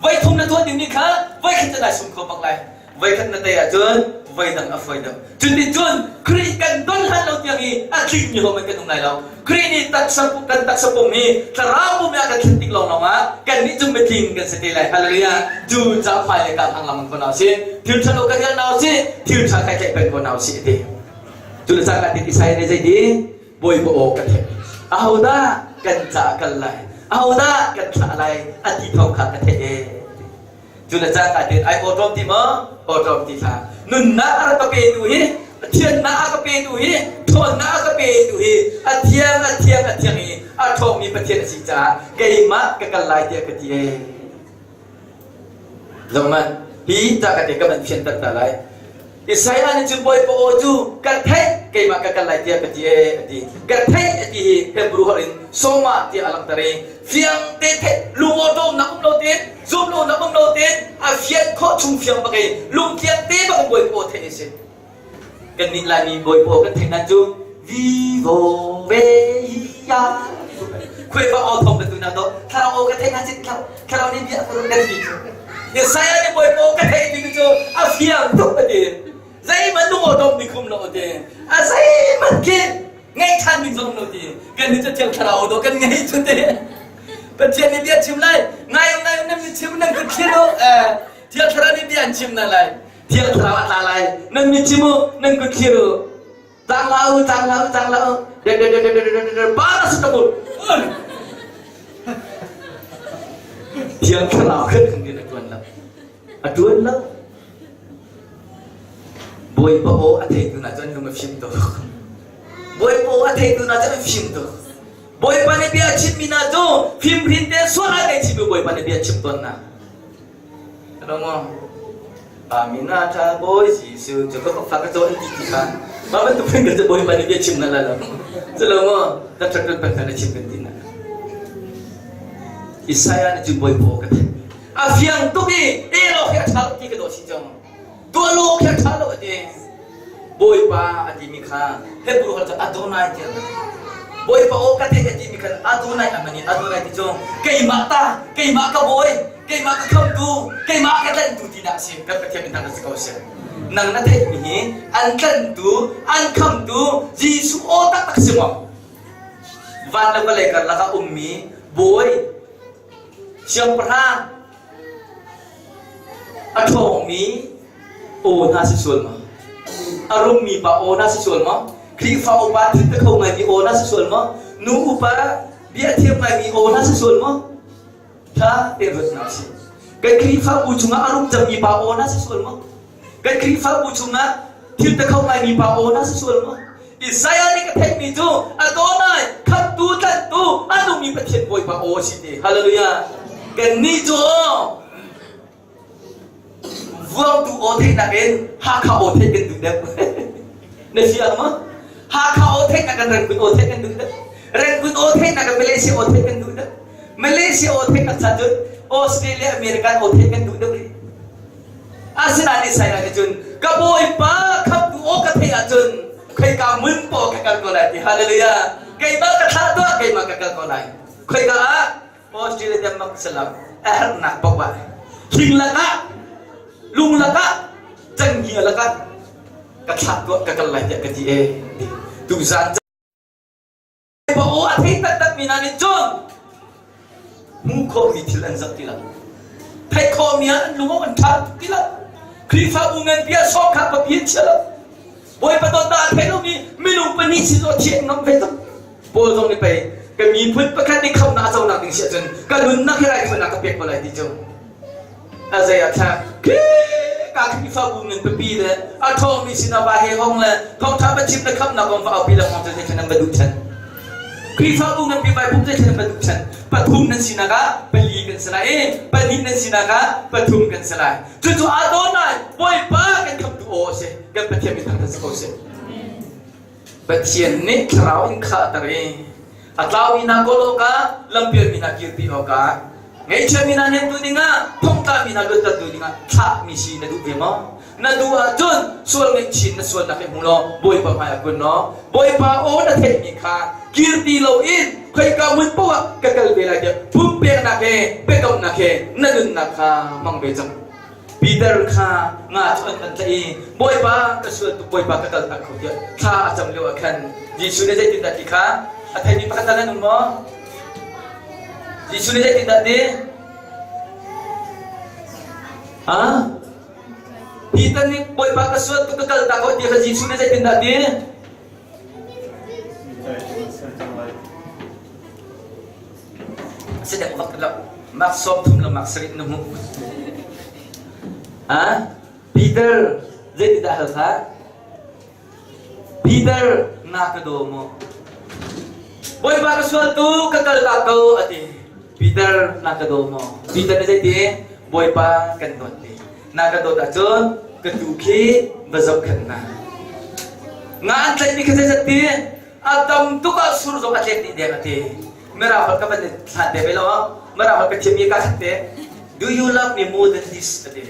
Voi thum na tuah dingmi kha voi khat na sum kho bak lai. Voi khat na tei ahcun voi dang a fawi deuh. Cutin cun Khrih kan don hlan lo tiang i a tlingmi hohmanh kan um lai lo. Khrih nih taksa kan taksa pum hi thlarau pum ah kan thlen tik lawnglawng ah kannih cu mitling kan si te lai. Hallelujah. Cu ca fai le ka hang lam ko na si. Thil ṭha lo ka rial na si. Thil ṭha kai tlaih peng ko na si ti. Cu le cangka ti Isaiah nih zeiti Bawipa aw ka theih. Ahodah kan ca kal lai? Ahodah kan thlah lai? A ti thawng kha ka theih ee. Cu le cangka tin ai awṭawm ti maw? Awṭawm ti hlah. Nunnak a rak ka petu hi, thiannak a ka petu hi, ṭhawnnak a ka petu hi, a thiang, a thiang, a thiang i a ṭhawngmi Pathian a si caah keimah ka kal lai tiah ka ti ee. Zohhmanh, hi ta ka te ka van fianter ta lai. Isaiah nih cun Bawipa aw cu ka theih, keimah ka kal lai tiah ka ti ee a ti. Ka theih a ti hi Hebrew holh in soma tiah a langhter i fiang te theih, lungawṭawmnak um lo tein, zumlonak um lo tein a fian khawh chung fiang bak i lungthiang te bak in Bawipa aw theih a si. Kannih Laimi Bawipa kan theih nan cu vivo ve ya khuaifa aw thawng kan tu na to thlarau aw ka theih na cit thlarau thlarau nih bia ka kan ti cu Isaiah nih Bawipa aw ka theih ti cu a fiang tuk a ti zeihmanh lung aw dom ni khum lo a ti a zeihmanh khi ngaih ṭhan ding zong lo ti kan nih cu thiang thlarau aw do kan ngei cu te Pathian nih bia chim lai ngai ngai nan mi chim nan kut thlir u thiang thlarau nih bia an chim na lai Thiang Thlarau a tla lai. Nan mit chim u, nan kut thlir u. Tang la u, tang la u, tang la u. De de de de de de de de para sa tabul. Thiang Thlarau khan kan din a tuan lo. A tuan lo. Bawipa aw a theitu na cun lung a fim tuk. Bawipa aw a theitu na cun a fim tuk. Bawipa nih bia chimmi na cu fimhrin te sual ah kai chim Bawipa nih bia chim tawn na. Amina ṭha Bawi Jesuh cu ka fa ka caw an ti ti kha mah bantuk phun ka cu Bawipa nih bia chim na la lo cu lo maw ka ṭhat kan pan na chim kan ti na Isaiah nih cu Bawipa ka theih a fiang tuk i e lo khi a ṭha lo ti ka dawh si cang tuah lo khi a ṭha lo a ti Bawipa a timi kha Hebrew holh cu Adonai tiah Bawipa aw ka theih a timi khan Adonai a man i Adonai ti cu keimah ta keimah ka bawi keimah ka khamtu keimah ka tlanhtu tinak a si kan Pathian min thang si ko seh nang na theihmi hi an tlanhtu an khamtu Jesuh aw taktak si maw van le vawlei karlak ah ummi bawi siangpahrang A ṭhawngmi aw hna si sual maw? A rummi pa aw hna si sual maw? Khrihfa upa thil pe kho ngaimi aw hna si sual maw? Nu upa bia thiam ngaimi aw hna si sual maw? Ṭha tein ruat hna usih. Kan Khrihfabu chungah a rum cangmi pa aw hna si sual maw? Kan Khrihfabu chungah thil pe kho ngaimi pa aw hna si sual maw? Isaiah nih ka theihmi cu Adonai khamtu tlanhtu a nungmi Pathian Bawipa aw a si ti. Hallelujah. Kannih cu vuangtu aw theihnak in Hakha aw theih kan duh deuh. Na fiang maw? Hakha aw theihnak kan Rangoon aw theih kan duh deuh. Rangoon aw theihnak kan Malaysia aw theih kan duh deuh. Malaysia aw theihnak chan cun Australia American aw theih kan duh deuh rih. Asinain Isaiah nih cun ka Bawipa khamtu aw ka theih ahcun. Khoika mun paoh ka kal ko lai ti. Hallelujah. Keimah ka thlah tuah, keimah ka kal ko lai. Khoika ah Australia Denmark salam a herhnak paoh ah thing lakah lung lakah cenghngia lakah ka thlah tuah ka kal lai tiah ka ti ee. Tuzan aw a thei taktakmi hna nih cun hmuh khawhmi thil an zoh ti lo. Theih khawhmi ah an lung an ṭha ti lo. Khrihfabu nganpi ah sawkha papi an chia lo. Bawipa dawtnak a thei lomi minung pahnih sin aw thiah ngam ve tuk. Paul zong nih pei ka miphun pakhat nih khamhnak a conak ding si ahcun ka nunnak hi raithawinak ka pek ko lai ti cu. A zei ah thla ka Khrihfabu ngan pipi le a ṭhawngmi sinah va he hong le thawngṭha va chim le khamhnak kong va aupi lengmang cu zeithlen nan va duh chan. Khrihfabu nganpi vai pum zeithlen nan va duh chan. Pathum nan sinak ah pali kan si lai i pahnih nan sinak ah pathum kan si lai. Cucu aa dawn lai Bawipa kan khamtu aw a si. Kan Pathian min thangṭhat si ko seh. Pathian nih thlarau in khahter i a tlaumi hna kawl awkah lampialmi hna kirpi awkah ngaihchiami hna hnemtu dingah thongtlami hna luattertu dingah thlahmi si na duh ve maw? Na duh ahcun sual ngaihchin na sualnak hi hmu law Bawipa hmaiah kun law Bawipa aw na theihmi kha kirti loin khoika hmun paoh ah ka kal ve lai tiah pumpeknak he biakamnak he na nunnak kha hmang ve cang. Peter kha nga cu an van tlaih i Bawipa ka sual tuk Bawipa ka kaltak kho tiah thla a cam lio ah khan Jesuh nih zeitindah ti kha a theimi pakhat tal nan um maw? Jesuh nih zeitindah ti? Ha? Peter nih Bawipa ka sual tuk ka kaltak ko ti kha Jesuh nih zeitindah ti? Si dek vak lo. Mak sawm thum le mak sarih na hmuh. Ha? Peter, zeitindah hal kha? Peter, na ka daw maw? Bawipa ka sual tu ka kal ta ko a ti. Peter, na ka daw maw? Peter nih zeiti? Bawipa kan dawt ti. Na ka dawt ahcun ka tu khi va zohkhenh na. Nga an tlaihmi kha zeizat ti? A tam tuk ah sur zong a tlek dih deng a ti. Mirang holh ka van hlan te ve lo. Mirang holh ka thiammi ka khat te. Do you love me more than this? A ti.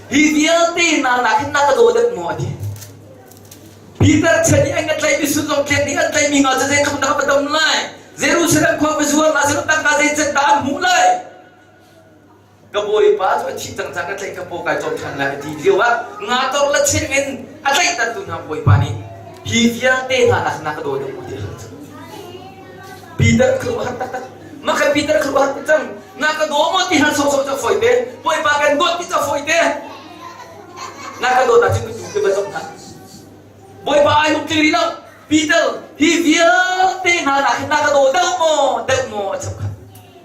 Hi vialte na nak hin na ka daw deuh maw? A ti. Peter chan i an ka tlaihmi sur zong tlek dih an tlaihmi nga cu zeitluk dah ka dam lai? Jerusalem khua va zuar la sih tangka zeizat dah an hmuh lai? Ka bawipa cu a thih cang cang ka tlaih ka paw kai cawm ṭhan lai a ti lio ah nga tor le cheng in a tlaihtertu hna bawipa nih hi vialte hna nak na ka daw deuh maw ti hal cu. Peter khuaruahhar taktak. Mah khan Peter khuaruahhar tuk cang. Na ka daw maw ti hal sawhsawh cu a fawi te. Bawipa kan dawt ti cu a fawi te. Na ka dawt ahcun ka tu ka va zoh hna. Bawipa ai hung tling rih lo. Peter, hi vialte hna nak hin na ka daw deuh maw, deuh maw a chap khat.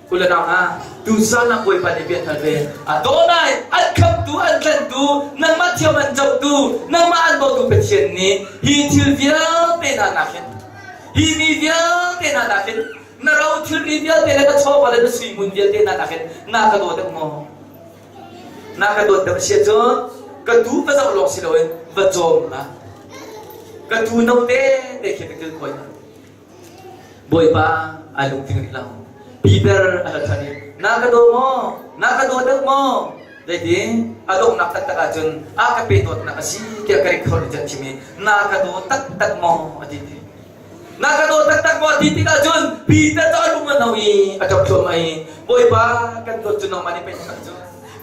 Kulanang ah tuzan ah Bawipa nih bia hal ve. A dawnai an khamtu an tlantu nangmah thiam an cotu nangmah an dawtu Pathian nih hi thil vialte hna nakin hi mi vialte hna nakin na ro thilri vialte le na chawva le na sui ngun vialte hna nakin na ka daw deuh maw? Na ka dawt deuh si ahcun ka tuu va zoh lawng si loin va cawm hna. Ka tuu no te te khi ka kilkawi hna. Bawipa ai lungtling rih lo. Peter a hal ṭhan i, Na ka daw maw? Na ka daw deuh maw? Zeitin a donghnak taktak ahcun a ka pe dawtnak a si tiah ka rik kho nih chim i na ka daw taktak maw a ti ti. Na ka daw taktak maw a ti tikah cun Peter cu a lung a no i a ṭap thluahmah i Bawipa kan dawt cu nangmah nih pei na hngalh cu.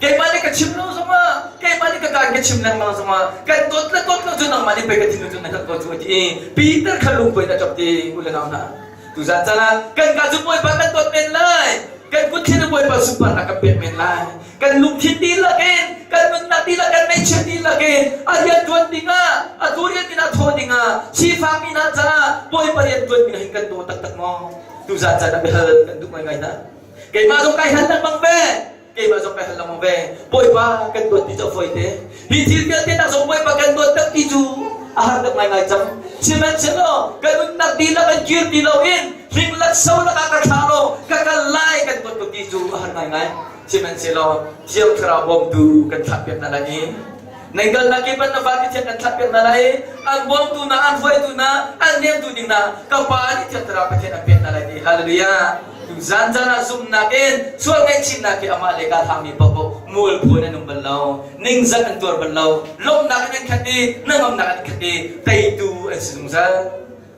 Keimah nih ka chim lo zongah keimah nih ka kaan ka chim lengmang zongah kan dawt le dawt lo cu nangmah nih pei ka thinlung cu na hngalh ko cu a ti i Peter kha lungkuai in a ṭap ti u le nau hna. Tuzan caan ah kan ka cu Bawipa kan dawt men lai. Kan kut thil Bawipa sunparnak kan pek men lai. Kan lungthin dihlak in, kan nunnak dihlak, kan meichia dihlak in a rian ṭuan dingah, a tu rian min ah thawh dingah, sifakmi hna caah Bawipa rian ṭuan ding hin kan daw taktak maw? Tuzan caan ah biahal kan duh ngaingai hna. Keimah zong kai hal lengmang ve. Keimah zong kai hal lengmang ve. Bawipa kan dawt ti cu a fawi te. Hi thil vialte nak zong Bawipa kan dawt tak ti cu a har deuh ngaingai cang. Sihmanhsehlaw kan nunnak dihlak an kir ti loin hling lak so lakah ka thlah law ka kal lai kan dawt ko ti cu a har ngaingai. Sihmanhsehlaw Thiang Thlarau bawmtu kan thlahpiak hna lai i nan kalnak kip ah na va Pathian kan thlahpiak hna lai i an bawmtu na an hruaitu na an nemtu ding na ka Pa nih Thiang Thlarau Pathian an pek hna lai ti hallelujah. Tuzan caan ah zumhnak in sual ngaihchihnak hi amah le kaa hlangmi paohpaoh. Mualpho in an um bal lo. Ningzak an tuar bal lo. Lawmhnak in an khat i hnangamnak an khat i teitu an si zungzal.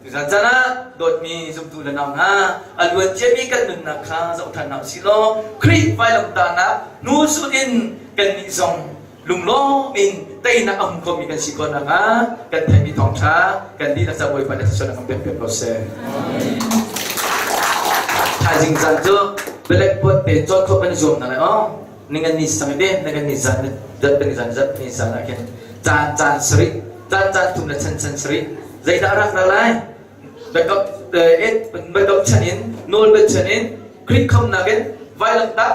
Tuzan caan ah dawtmi zumtu le nau hna, a luan ciami kan nunnak kha zoh ṭhan hna usih law Khrih vailamtahnak hnulsul in kannih zong lunglawm in teinak a hmu khomi kan si khawh nakhnga kan theihmi thawngṭha kan dihlak ca Bawipa nih thluachuahnak kan pek piak ko seh. Thaizing zan cu blackboard te cawn khawh kan i zuam hna lai aw. Ningan ni sang i ningan ni zan zat ni zan zat ni zan ah khin caan caan sarih caan caan thum le chan chan sarih zeidah rak ra lai biakam biakam chan in nawlbia chan in Khrih khamnak in vailamtah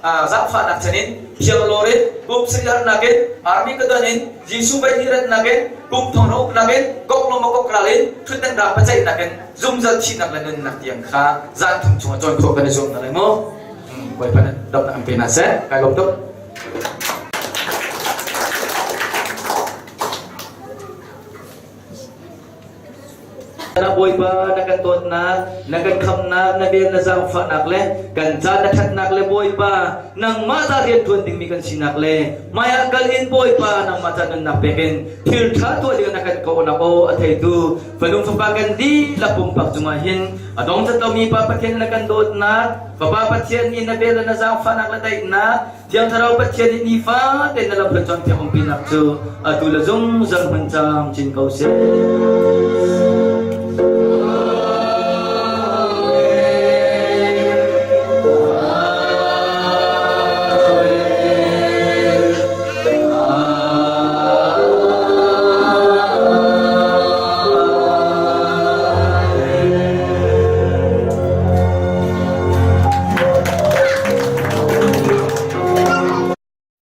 zaangfahnak chan in thianglawr in kum sarihnak in army ka in Jesuh vai ratnak in kum thong uknak in kok lo kok ral in thutdan ra pacaihnak in zungzal thihnak le nunnak tiang kha zan thum chungah cawn khawh kan i zuam hna lai mu Bawipa nih damnak an pe hna seh kai lawm tuk Na Bawipa na kan dawtnak, na kan khamnak, na vel na zaangfahnak le kan ca na ṭhatnak le Bawipa nangmah ta rian ṭuan dingmi kan sinak le hmaiah kal in Bawipa nangmah ca nunnak pek in thil ṭha tuah ding na kan kawhnak aw a theitu fanung fapa kan dihlak pumpak cungah hin a dong cat lomi Pa Pathian na kan dawtnak Fapa Pathian nih na vel le na zaangfahnak le daihnak Thiang Thlarau Pathian nih nifate na lamhruai cawnpiak umpinak cu atu le zungzal hmun camcin ko seh.